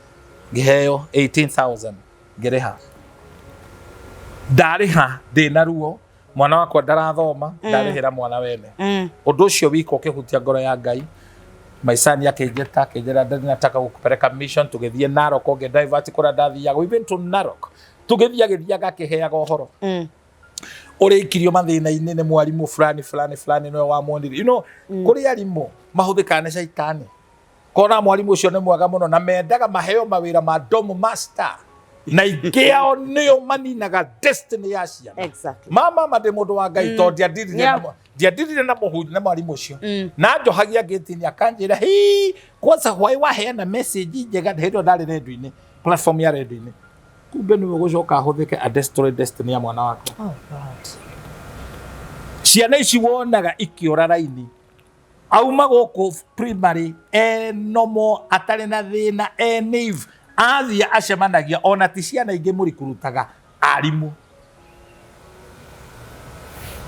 [SPEAKER 2] ngĩheo 18,000, ngĩrĩha. Ndarĩha ndĩna ruo, mwana wakwa ndarathoma, ndarĩhĩra mwana wene. Ũndũ ũcio wika ũkĩhutia ngoro ya Ngai. Maisani akĩnjĩta, akĩnjĩra, "Daddy, nataka gũkupeleka mission." Tũgĩthiĩ Narok, ũngĩ divert kũrĩa ndathiaga. We went to Narok. Tũgĩthiĩ, agĩthiaga akĩheaga ũhoro ũrĩa ikirio mathĩna-inĩ nĩ mwarimũ fulani fulani fulani, nĩwe wamuonire. Kũrĩ arimũ mahũthĩkaga nĩ caitani, kona mwarimũ ũcio nĩ mwega mũno, na mendaga maheo mawĩra ma dorm master, na ingĩ ao nĩo maninaga destiny ya ciana. Mama ma ndĩ mũndũ wa Ngai, tondũ ndiandirire na ndiandirire na mũhunjia na mwarimũ ũcio na njohagia ngĩti-inĩ, akanjĩra, "Hii, kwanza hwaĩ waheana message njega." Hĩndĩ ĩyo ndarĩ rendio-inĩ. Platform ya radio-inĩ, kumbe nĩwe ũgũcoka ahũthĩke a destroy destiny ya mwana wakwa.
[SPEAKER 1] Oh God.
[SPEAKER 2] Ciana ici wonaga ikĩũra raini, auma gũkũ primary e normal, atarĩ na thĩna, e naive, athiĩ acemanagia ona ti ciana ingĩ mũrikurutaga arimũ,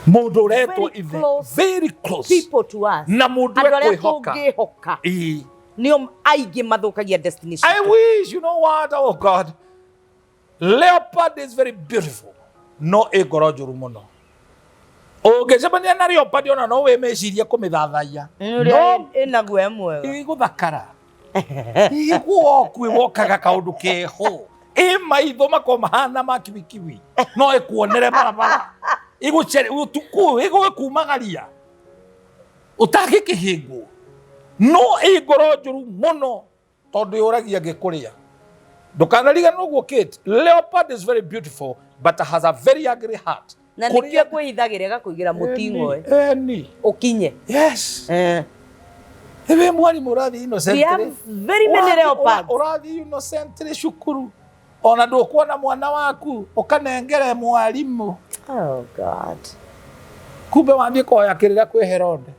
[SPEAKER 2] mũndũ ũretwo
[SPEAKER 1] Very
[SPEAKER 2] ithe
[SPEAKER 1] close
[SPEAKER 2] very close
[SPEAKER 1] people to us,
[SPEAKER 2] na mũndũ
[SPEAKER 1] andũ arĩa
[SPEAKER 2] ekwĩhoka.
[SPEAKER 1] tũngĩhoka
[SPEAKER 2] Ĩĩ.
[SPEAKER 1] nĩo aingĩ mathũkagia destiny
[SPEAKER 2] I
[SPEAKER 1] citũ.
[SPEAKER 2] wish, you know what? Oh God. Leopard is very beautiful. No ĩ ngoro njũru mũno. Ũngĩcemania na leopard ona no wĩmĩcirie kũmĩthathaiya.
[SPEAKER 1] Ũrĩa
[SPEAKER 2] No
[SPEAKER 1] ĩna guoya mwega.
[SPEAKER 2] Ĩgũthakara. Ĩguo wokaga kaũndũ keho. Ĩ maitho makorwo mahana ma kiwikiwi. No ĩkuonere barabara. Ĩgũcere ũtukũ ĩgũkumagaria. Ũtangĩkĩhĩngwo. No ĩ ngoro njũru mũno tondũ yũragia ngĩkũrĩa. Ndũkanariganĩrwo ũguo, Kate. Leopard is very beautiful but has a very ugly heart.
[SPEAKER 1] Na nĩkĩo kwĩhithagĩra ĩgakũigĩra mũting'oe
[SPEAKER 2] Eni.
[SPEAKER 1] ũkinye.
[SPEAKER 2] Yes.
[SPEAKER 1] Eh.
[SPEAKER 2] Ewe mwarimũ ũrathiĩ
[SPEAKER 1] We
[SPEAKER 2] innocently.
[SPEAKER 1] have very many leopards.
[SPEAKER 2] Ũrathiĩ innocently cukuru. Ona ndũkuona mwana waku ũkanengere mwarimũ.
[SPEAKER 1] Oh God.
[SPEAKER 2] Kumbe wathiĩ kũhoya kĩrĩra kwĩ Herode.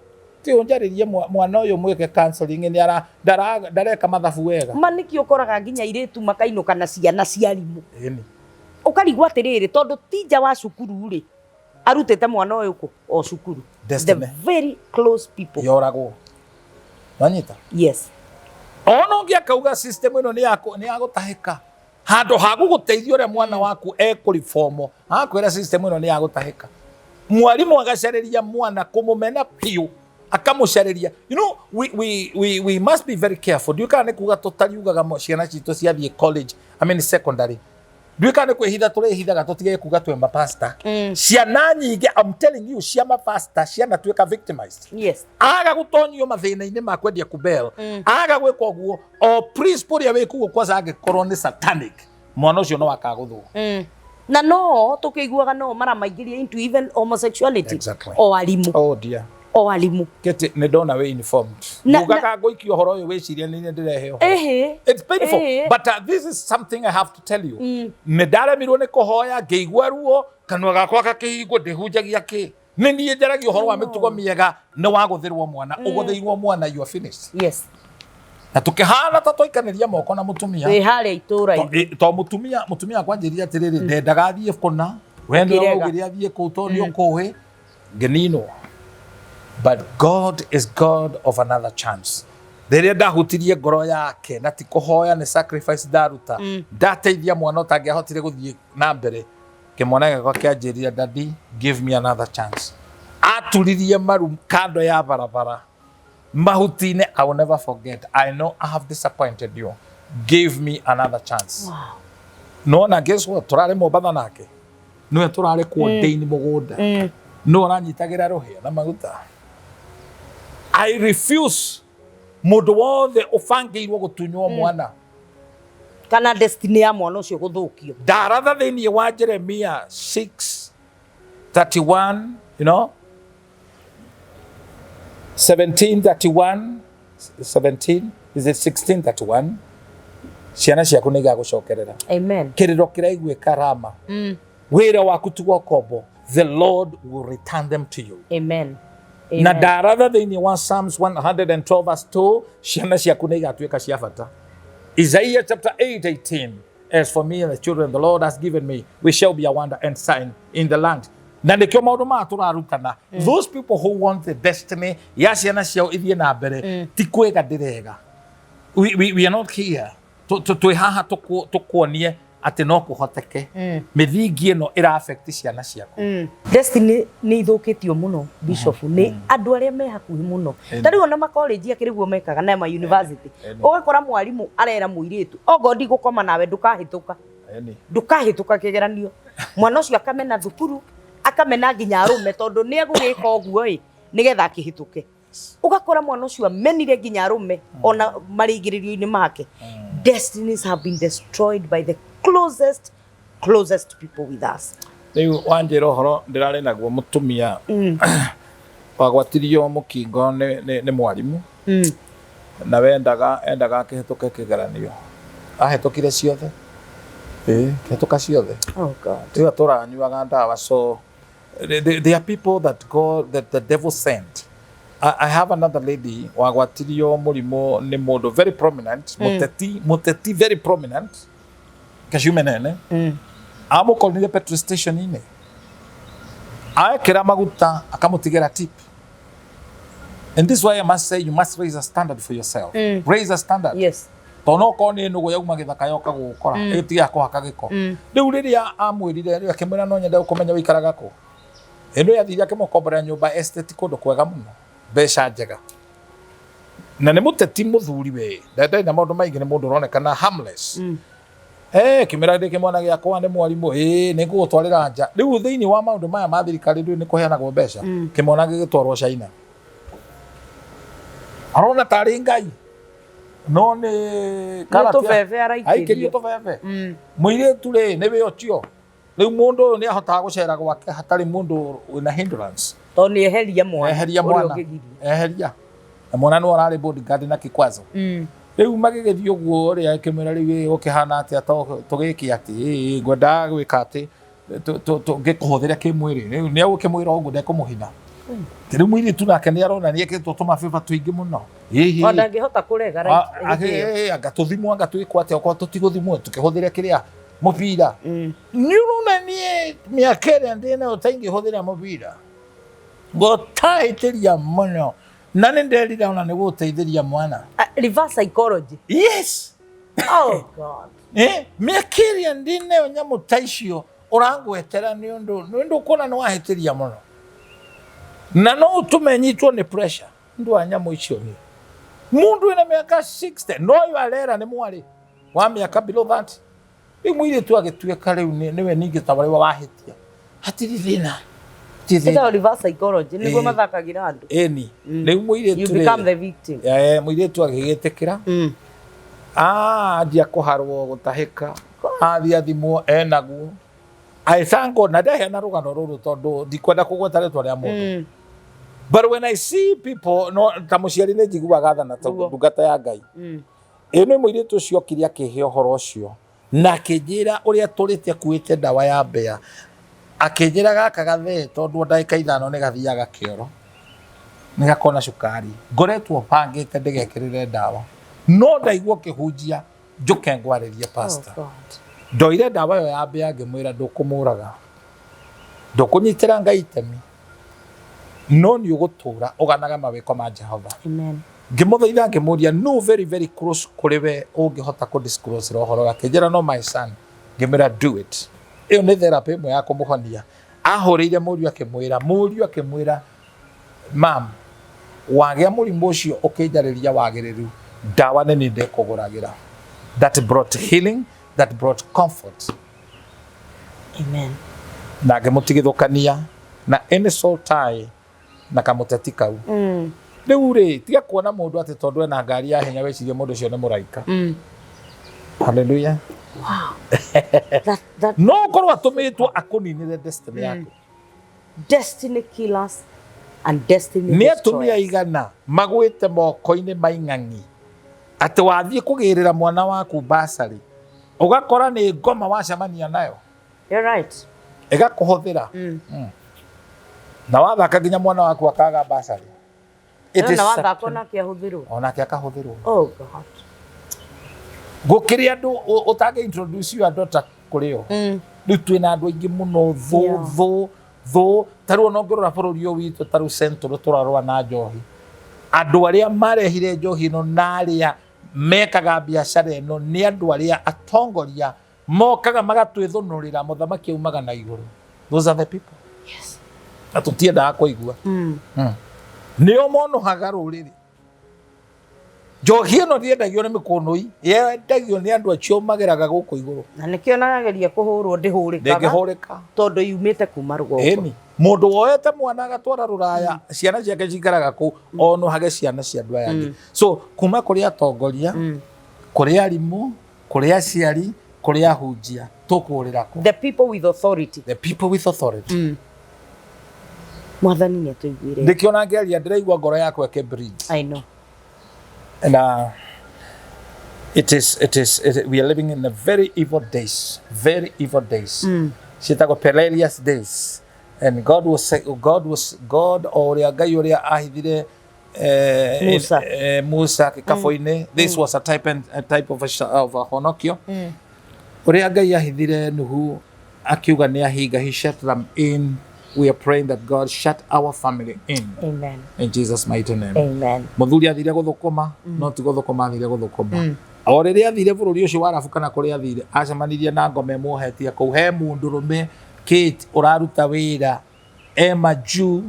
[SPEAKER 2] Ti ũnjarĩrie mwana ũyũ mwĩke counseling nĩ ara ndareka mathabu wega.
[SPEAKER 1] Ma nĩkĩo ũkoraga nginya airĩtu makainũka na ciana cia arimũ.
[SPEAKER 2] Ĩni.
[SPEAKER 1] Ũkarigwo atĩrĩrĩ, tondũ tinja wa cukuru rĩ, arutĩte mwana ũyũ kũ? O cukuru. The
[SPEAKER 2] Destiny.
[SPEAKER 1] very close people.
[SPEAKER 2] Yoragwo. Wanyita?
[SPEAKER 1] Yes.
[SPEAKER 2] Ona ũngĩ akauga system ĩno nĩ ya gũtahĩka. Handũ ha gũgũteithia ũrĩa mwana waku ekũribomo, akwĩra system ĩno nĩ ya gũtahĩka. Mwarimũ agacarĩria mwana kũmũmena biũ, akamũcarĩria. You know, we must be very careful. Ndiũĩ kana nĩ kuga tũtariugaga ciana citũ ciathiĩ college, I mean secondary. Ndiũĩ kana nĩ kwĩhitha tũrĩhithaga tũtige kuga twĩ mapasta. Ciana nyingĩ, I'm telling you, cia mapasta, ciana tuĩka victimized. Aga gũtonyio mathĩna-inĩ ma kwendia kubel, aga gwĩka ũguo, o principle ũrĩa wĩ kuo kwanza angĩkorwo nĩ satanic, mwana ũcio no akagũthwo.
[SPEAKER 1] Na no tũkĩiguaga no maramaingĩria into even homosexuality. O arimũ.
[SPEAKER 2] Oh dear.
[SPEAKER 1] O arimũ.
[SPEAKER 2] Kete nĩ ndona wĩ informed. Ngugaga ngũikia ũhoro ũyũ wĩcirie nĩ niĩ ndĩrehe ũhoro.
[SPEAKER 1] Ehe.
[SPEAKER 2] It's painful,
[SPEAKER 1] Ehe.
[SPEAKER 2] but this is something I have to tell you. Nĩ ndaremirwo nĩ kũhoya ngĩigua ruo kanua gakwa gakĩhingwo ndĩhunjagia kĩ. Nĩ niĩ njaragia ũhoro wa mĩtugo mĩega nĩ wagũthĩrwo mwana, ũgũthĩirwo mwana, you are finished. Na tũkĩhana ta twaikanĩria moko na mũtumia.
[SPEAKER 1] Wĩ harĩa itũũra-inĩ.
[SPEAKER 2] To mũtumia akwanjĩrire atĩrĩrĩ, ndendaga athiĩ kũna, we nĩwe
[SPEAKER 1] Ũkĩrega.
[SPEAKER 2] waugire athiĩ kũu tondũ nĩ ũkũĩ, ngĩninwo. But God is God of another chance. Rĩrĩa ndahutirie ngoro yake na ti kũhoya nĩ sacrifice ndaruta, ndateithia mwana ũtangĩahotire gũthiĩ na mbere, kĩmwana gĩakwa kĩanjĩrire, "Daddy, give me another chance." Aturirie maru kando ya barabara mahuti-inĩ, "I will never forget. I know I have disappointed you. Give me another chance."
[SPEAKER 1] Wow.
[SPEAKER 2] Nona guess what? Tũrarĩ Mombatha nake. Nĩwe tũrarĩ kuo ndĩini mũgũnda. Nĩwe ũranyitagĩra rũhĩa na maguta. I refuse mũndũ wothe ũbangĩirwo gũtunywo mwana.
[SPEAKER 1] Kana destiny ya mwana ũcio gũthũkio.
[SPEAKER 2] Ndaratha thĩinĩ wa Jeremia 6:31, you know, 17:31, 17, is it 16:31? Ciana ciaku nĩ igagũcokerera.
[SPEAKER 1] Amen.
[SPEAKER 2] Kĩrĩro kĩraiguĩka Rama. Wĩra waku ti wa ũkombo. The Lord will return them to you.
[SPEAKER 1] Amen.
[SPEAKER 2] Na
[SPEAKER 1] Amen.
[SPEAKER 2] ndaratha thĩinĩ wa Psalms 112 verse 2, ciana ciaku nĩ igatuĩka cia bata. Isaiah chapter 8:18, as for me and the children the Lord has given me, we shall be a wonder and sign in the land. Na nĩkĩo maũndũ maya tũrarutana. Those people who want the destiny ya ciana ciao ithiĩ na mbere, ti kwĩga ndĩrega. We are not here. Twĩ haha tũkuonie atĩ no kũhoteke. Mĩthingi ĩno ĩra affect ciana ciaku.
[SPEAKER 1] Destiny nĩ ithũkĩtio mũno, Bishop, nĩ andũ arĩa me hakuhĩ mũno. Ta rĩu ona makollege akĩrĩ guo mekaga na ma university. Ũgakora mwarimũ arera mũirĩtu, okorwo ndigũkoma nawe ndũkahĩtũka. Ndũkahĩtũka kĩgeranio. Mwana ũcio akamena thukuru, akamena nginya arũme tondũ nĩ egũgĩka ũguo ĩ, nĩgetha akĩhĩtũke. Ũgakora mwana ũcio amenire nginya arũme ona marigĩrĩrio-inĩ make. Destinies have been destroyed by the closest people with us.
[SPEAKER 2] Rĩu wanjĩra ũhoro ndĩrarĩ naguo mũtumia wagwatirio mũkingo nĩ mwarimũ na we endaga akĩhĩtũke kĩgeranio. Ahĩtũkire ciothe. Ĩĩ, hĩtũka ciothe.
[SPEAKER 1] Oh God.
[SPEAKER 2] Rĩu atũraga anyuaga ndawa. So they are people that God, that the devil sent. I have another lady wagwatirio mũrimũ nĩ mũndũ very prominent, mũteti very prominent, kaciume nene. Amũkorire petrol station-inĩ, aekĩra maguta akamũtigĩra tip. And this is why I must say you must raise a standard for yourself. Raise a standard.
[SPEAKER 1] Yes.
[SPEAKER 2] Tondũ no korwo nĩ nũgũ yauma gĩthaka yoka gũgũkora, ĩgĩtiga kũhaka gĩko. Rĩu rĩrĩa amwĩrire, rĩu akĩmwĩra, no nyende kũmenya ũikaraga kũ. Ĩno yathire akĩmũkomborera nyũmba estate kũndũ kwega mũno, mbeca njega, na nĩ mũteti mũthuri we, ndarĩ na maũndũ maingĩ, nĩ mũndũ ũronekana harmless. Eh, kĩmĩra ndĩ kĩmwana gĩakwa nĩ mwarimũ, ĩĩ, nĩ ngũgũtwarĩra nja. Rĩu thĩinĩ wa maũndũ maya ma thirikari, rĩu nĩ kũheanagwo mbeca. Kĩmwana gĩgĩtwarwo China, arona tarĩ Ngai, no nĩ
[SPEAKER 1] Nĩ tũbebe araikĩrio.
[SPEAKER 2] Aikĩrio tũbebe. Mũirĩtu rĩ, nĩ wĩ ũcio rĩu mũndũ ũyũ nĩ ahotaga gũcera gwake hatarĩ mũndũ wĩna hindrance.
[SPEAKER 1] Tondũ nĩ eheria mwana.
[SPEAKER 2] Eheria
[SPEAKER 1] ũrĩa
[SPEAKER 2] mwana.
[SPEAKER 1] ũngĩgiria.
[SPEAKER 2] Eheria na mwana nĩ ararĩ bodyguard na kikwazo. Rĩu magĩgĩthiĩ ũguo rĩ, akĩmwĩra, rĩu ĩ, gũkĩhana atĩa tũgĩke atĩ ĩ, ngwendaga gwĩka atĩ ngĩkũhũthĩre kĩmwĩrĩ. Rĩu nĩ egũkĩmwĩra ũguo, ndekũmũhitha. Rĩu mũirĩtu nake nĩ arona nĩ ekĩtwo tũmabĩba tũingĩ mũno. Ĩhĩ.
[SPEAKER 1] Ona ndangĩhota kũrega, right, hĩndĩ ĩyo.
[SPEAKER 2] Anga tũthimwo, anga twĩkwo atĩa, okorwo tũtigũthimwo tũkĩhũthĩre kĩrĩa mũbira. Nĩ ũrona niĩ mĩaka ĩrĩa ndĩ nayo taingĩhũthĩra mũbira, ngũtahĩtĩria mũno, na nĩ nderira ona nĩ gũteithĩria mwana.
[SPEAKER 1] Ah, reverse psychology.
[SPEAKER 2] Yes.
[SPEAKER 1] Oh God.
[SPEAKER 2] Eh, mĩaka ĩrĩa ndĩ nayo, nyamũ ta icio ũrangwetera nĩ ũndũ ũkuona nĩ wahĩtĩria mũno, na no ũtũme nyitwo nĩ pressure nĩ ũndũ wa nyamũ icio. Niĩ mũndũ wĩna mĩaka 60, no ũyũ arera nĩ mwarĩ wa mĩaka below that. Rĩu mũirĩtu agĩtuĩka rĩu nĩwe ningĩ ta warĩ wahĩtia. Hatirĩ thĩna, hatirĩ
[SPEAKER 1] Ĩtagwo
[SPEAKER 2] thĩna.
[SPEAKER 1] Reverse psychology, nĩguo mathakagĩra andũ.
[SPEAKER 2] Ĩni, rĩu mũirĩtu
[SPEAKER 1] You become the victim.
[SPEAKER 2] Eh, mũirĩtu agĩgĩtĩkĩra. Anjia kũharwo, gũtahĩka, athiĩ athimwo enaguo. I thank God na ndaheana rũgano rũrũ tondũ ndikwenda kũgweta rĩtwa rĩa mũndũ. But when I see people, no ta mũciari nĩ njiguaga tha na tondũ ndungata ya Ngai. Ĩ nĩ mũirĩtu ũcio okire akĩhe ũhoro ũcio na akĩnjĩra ũrĩa tũrĩte akuĩte ndawa ya mbea, akĩnjĩra gaka gathee, tondũ o ndagĩka 5 nĩ gathiaga kĩoro, nĩ gakona cukari, ngoretwo bangĩte ndĩgekĩrĩre ndawa, no ndaigua ũkĩhunjia njũke ngwarĩrie pastor.
[SPEAKER 1] Oh God.
[SPEAKER 2] Ndoire ndawa ĩyo ya mbĩa, ngĩmwĩra, ndũkũmũraga, ndũkũnyitĩra Ngai itemi, no nĩ ũgũtũra ũganaga mawĩko ma Jehova.
[SPEAKER 1] Amen.
[SPEAKER 2] Ngĩmũthaitha, ngĩmũria, no very very close kũrĩ we ũngĩhota kũ disclose ũhoro wake? Njĩra, no my son. Ngĩmwĩra, do it. Ĩyo nĩ therapy ĩmwe ya kũmũhonia. Ahũrĩire mũriũ, akĩmwĩra, mũriũ akĩmwĩra, mam, wagĩa mũrimũ ũcio ũkĩnjarĩria wagĩrĩru, ndawa nĩ niĩ ndĩkũgũragĩra. That brought healing, that brought comfort.
[SPEAKER 1] Amen.
[SPEAKER 2] Na ngĩmũtigithũkania na any soul tie na kamũteti kau. Rĩu rĩ, tiga kuona mũndũ atĩ tondũ ena ngari ya hinya wecirie mũndũ ũcio nĩ mũraika. Haleluya.
[SPEAKER 1] That
[SPEAKER 2] No ũkorwo atũmĩtwo akũninĩre destiny yaku.
[SPEAKER 1] Destiny killers and destiny
[SPEAKER 2] Nĩ atumia
[SPEAKER 1] destroyers.
[SPEAKER 2] igana magwĩte moko-inĩ ma ing'ang'i, atĩ wathiĩ kũgĩrĩra mwana waku basarĩ, ũgakora nĩ ngoma wacemania nayo.
[SPEAKER 1] You're right.
[SPEAKER 2] Ĩgakũhũthĩra. Na wathaka nginya mwana waku akaga basarĩ. It is
[SPEAKER 1] Na wathaka
[SPEAKER 2] certain.
[SPEAKER 1] onake ahũthĩrwo.
[SPEAKER 2] Onake akahũthĩrwo.
[SPEAKER 1] Oh God.
[SPEAKER 2] Gũkĩrĩ andũ ũtangĩ introduce your daughter kũrĩ o. Rĩu twĩna andũ aingĩ mũno thũ. Thũ thũ ta rĩu ona ũngĩrora bũrũri ũyũ witũ, ta rĩu Central tũrarũa na njohi. Andũ arĩa marehire njohi ĩno na arĩa mekaga biacara ĩno nĩ andũ arĩa atongoria mokaga magatwĩthũnũrĩra mũthamaki aumaga na igũrũ. Those are the people. Na tũtiendaga kũigua. Nĩo monohaga rũrĩrĩ. Njohi ĩno ndĩendagio nĩ mĩkũnũi, yendagio nĩ andũ acio mageraga gũkũ igũrũ.
[SPEAKER 1] Na nĩkĩo narageria kũhũrwo ndĩhũrĩkaga.
[SPEAKER 2] Ndĩngĩhũrĩka.
[SPEAKER 1] Tondũ yumĩte kuma rũgongo.
[SPEAKER 2] Ĩni, mũndũ woete mwana agatwara rũraya, ciana ciake cikaraga kũu, onohage ciana cia andũ aya angĩ. So kuma kũrĩ atongoria, kũrĩ arimũ, kũrĩ aciari, kũrĩ ahunjia, tũkũrĩra kũ?
[SPEAKER 1] The people with authority.
[SPEAKER 2] The people with authority.
[SPEAKER 1] Mwathani nĩ atũiguire.
[SPEAKER 2] Ndĩkĩona ngĩaria ndĩraigua ngoro yakwa ĩkĩ bleed.
[SPEAKER 1] I know.
[SPEAKER 2] Na It is, we are living in a very evil days, very evil days. Ciĩtagwo perilous days. And God was, God was, God o ũrĩa Ngai ũrĩa ahithire
[SPEAKER 1] Musa.
[SPEAKER 2] Musa gĩkabũ-inĩ. This was a type of a honokio. Ũrĩa Ngai ahithire Nuhu akiuga nĩ ahinga, he shut them in. We are praying that God shut our family in.
[SPEAKER 1] Amen.
[SPEAKER 2] In Jesus' mighty name.
[SPEAKER 1] Amen.
[SPEAKER 2] Muthuri athire guthukuma, no ti guthukuma athire guthukuma. O rĩrĩa athire bũrũri ũcio wa arabu kana kũrĩa athire, acemanirie na ngoma ĩmuohetie kũu. He mũndũrũme, Kate, ũraruta wĩra e majuu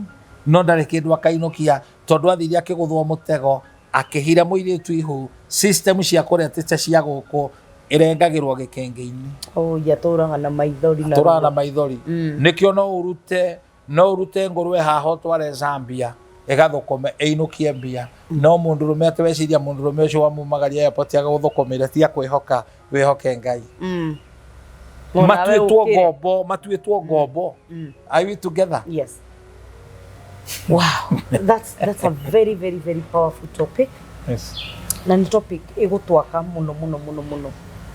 [SPEAKER 2] no ndarĩ kĩndũ akainũkia tondũ athire akĩgũthwo mũtego, akĩhira mũirĩtu ihu. System cia kũrĩa ti ta cia gũkũ, ĩrengagĩrwo gĩkĩngĩ-inĩ.
[SPEAKER 1] Oh, yatũraga na maithori na
[SPEAKER 2] Tũraga na
[SPEAKER 1] ruo.
[SPEAKER 2] Maithori. Nĩkĩo no ũrute ngũrwe haha ũtware Zambia ĩgathũkũme ĩinũkie mbia, no mũndũrũme atĩ weciria mũndũrũme ũcio wamumagaria airport agagũthũkũmĩre, tiga kwĩhoka, wĩhoke Ngai.
[SPEAKER 1] Onawe
[SPEAKER 2] Matuĩtwo
[SPEAKER 1] ũkĩre.
[SPEAKER 2] ngombo, matuĩtwo ngombo. Are we together?
[SPEAKER 1] Yes. Wow. That's a very, very, very powerful topic.
[SPEAKER 2] Yes.
[SPEAKER 1] Na nĩ topic ĩgũtwaka mũno mũno mũno mũno.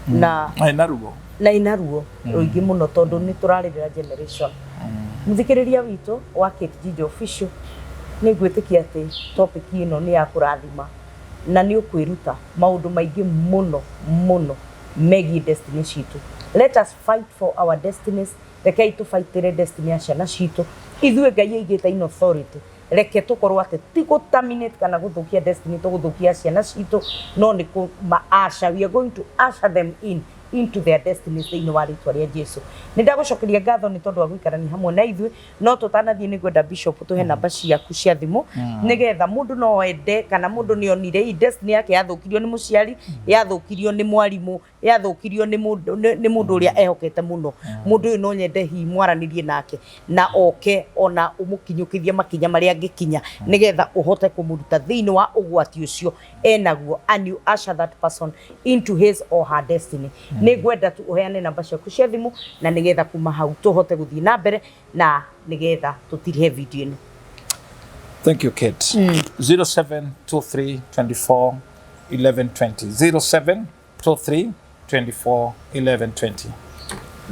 [SPEAKER 1] Na
[SPEAKER 2] Ĩna ruo.
[SPEAKER 1] Na ina ruo rũingĩ mũno tondũ nĩ tũrarĩrĩra generation. Mũthikĩrĩria witũ wa Kate Ginger Official, nĩ ngwĩtĩkia atĩ topic ĩno nĩ ya kũrathima na nĩ ũkwĩruta maũndũ maingĩ mũno mũno megiĩ destiny citũ. Let us fight for our destinies. Rekei tũbaitĩre destiny ya ciana citũ. Ithuĩ Ngai aigĩte in authority, reke tũkorwo atĩ ti gũ-terminate kana gũthũkia destiny tũgũthũkia ciana citũ, no nĩ kũma usher, we are going to usher them into their destinies thĩinĩ wa rĩtwa rĩa Jesu. Nĩ ndagũcokeria ngatho nĩ tondũ wa gũikarania hamwe na ithuĩ, no tũtanathiĩ nĩ ngwenda Bishop tũhe namba ciaku cia thimũ nĩgetha mũndũ no ende kana mũndũ nĩ onire hii destiny yake yathũkirio nĩ mũciari, yathũkirio nĩ mwarimũ, yathũkirio nĩ mũndũ ũrĩa ehokete mũno. Mũndũ ũyũ no nyende hihi mwaranĩrie nake na oke ona ũmũkinyũkithie makinya marĩa angĩkinya nĩgetha ũhote kũmũruta thĩinĩ wa ũgwati ũcio enaguo, and you usher that person into his or her destiny. Nĩ ngwenda tu ũheane namba ciaku cia thimũ na nĩgetha kuma hau tũhote gũthiĩ na mbere na nĩgetha tũtirihe video ĩno.
[SPEAKER 2] Thank you, Kate. 0723 24 1120. 0723 24 1120.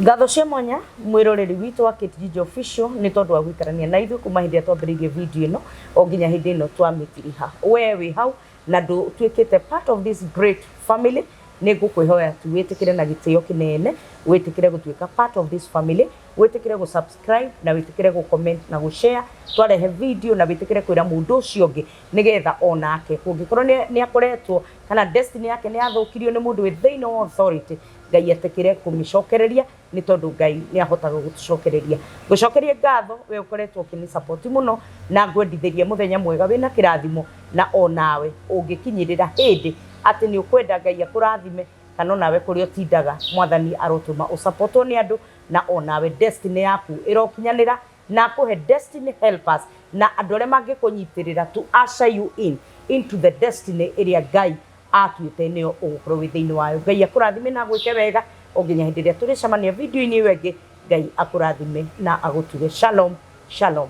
[SPEAKER 1] Ngatho cia mwanya mwiroreri witũ wa Kate Ginger Official nĩ tondũ wa gũikarania na ithuĩ kuma hĩndĩ ĩrĩa twambĩrĩirie video ĩno o nginya hĩndĩ ĩno twamĩtiriha. We wĩ hau na ndũtuĩkĩte part of this great family, nĩ ngũkwĩhoya tu wĩtĩkĩre na gĩtĩo kĩnene, wĩtĩkĩre gũtuĩka part of this family, wĩtĩkĩre gũ-subscribe na wĩtĩkĩre gũ-comment na gũ-share twarehe video, na wĩtĩkĩre kwĩra mũndũ ũcio ũngĩ nĩgetha onake kũngĩkorwo nĩ akoretwo kana destiny yake nĩ yathũkirio nĩ mũndũ wĩ thĩinĩ wa authority, Ngai etĩkĩre kũmĩcokereria nĩ tondũ Ngai nĩ ahotaga gũtũcokereria. Ngũcokerie ngatho we ũkoretwo ũkĩnĩ support mũno na ngwendithĩrie mũthenya mwega wĩna kĩrathimo, na onawe ũngĩkinyĩrĩra hĩndĩ atĩ nĩ ũkwenda Ngai akũrathime kana onawe kũrĩa ũtindaga Mwathani arotũma ũsupportwo nĩ andũ na onawe destiny yaku ĩrokinyanĩra na akũhe destiny helpers na andũ arĩa mangĩkũnyitĩrĩra to usher you into the destiny ĩrĩa Ngai atuĩte nĩyo ũgũkorwo wĩ thĩinĩ wayo. Ngai akũrathime na agwĩke wega o nginya hĩndĩ ĩrĩa tũrĩcemania video-inĩ ĩyo ĩngĩ. Ngai akũrathime na agũtuge. Shalom, shalom.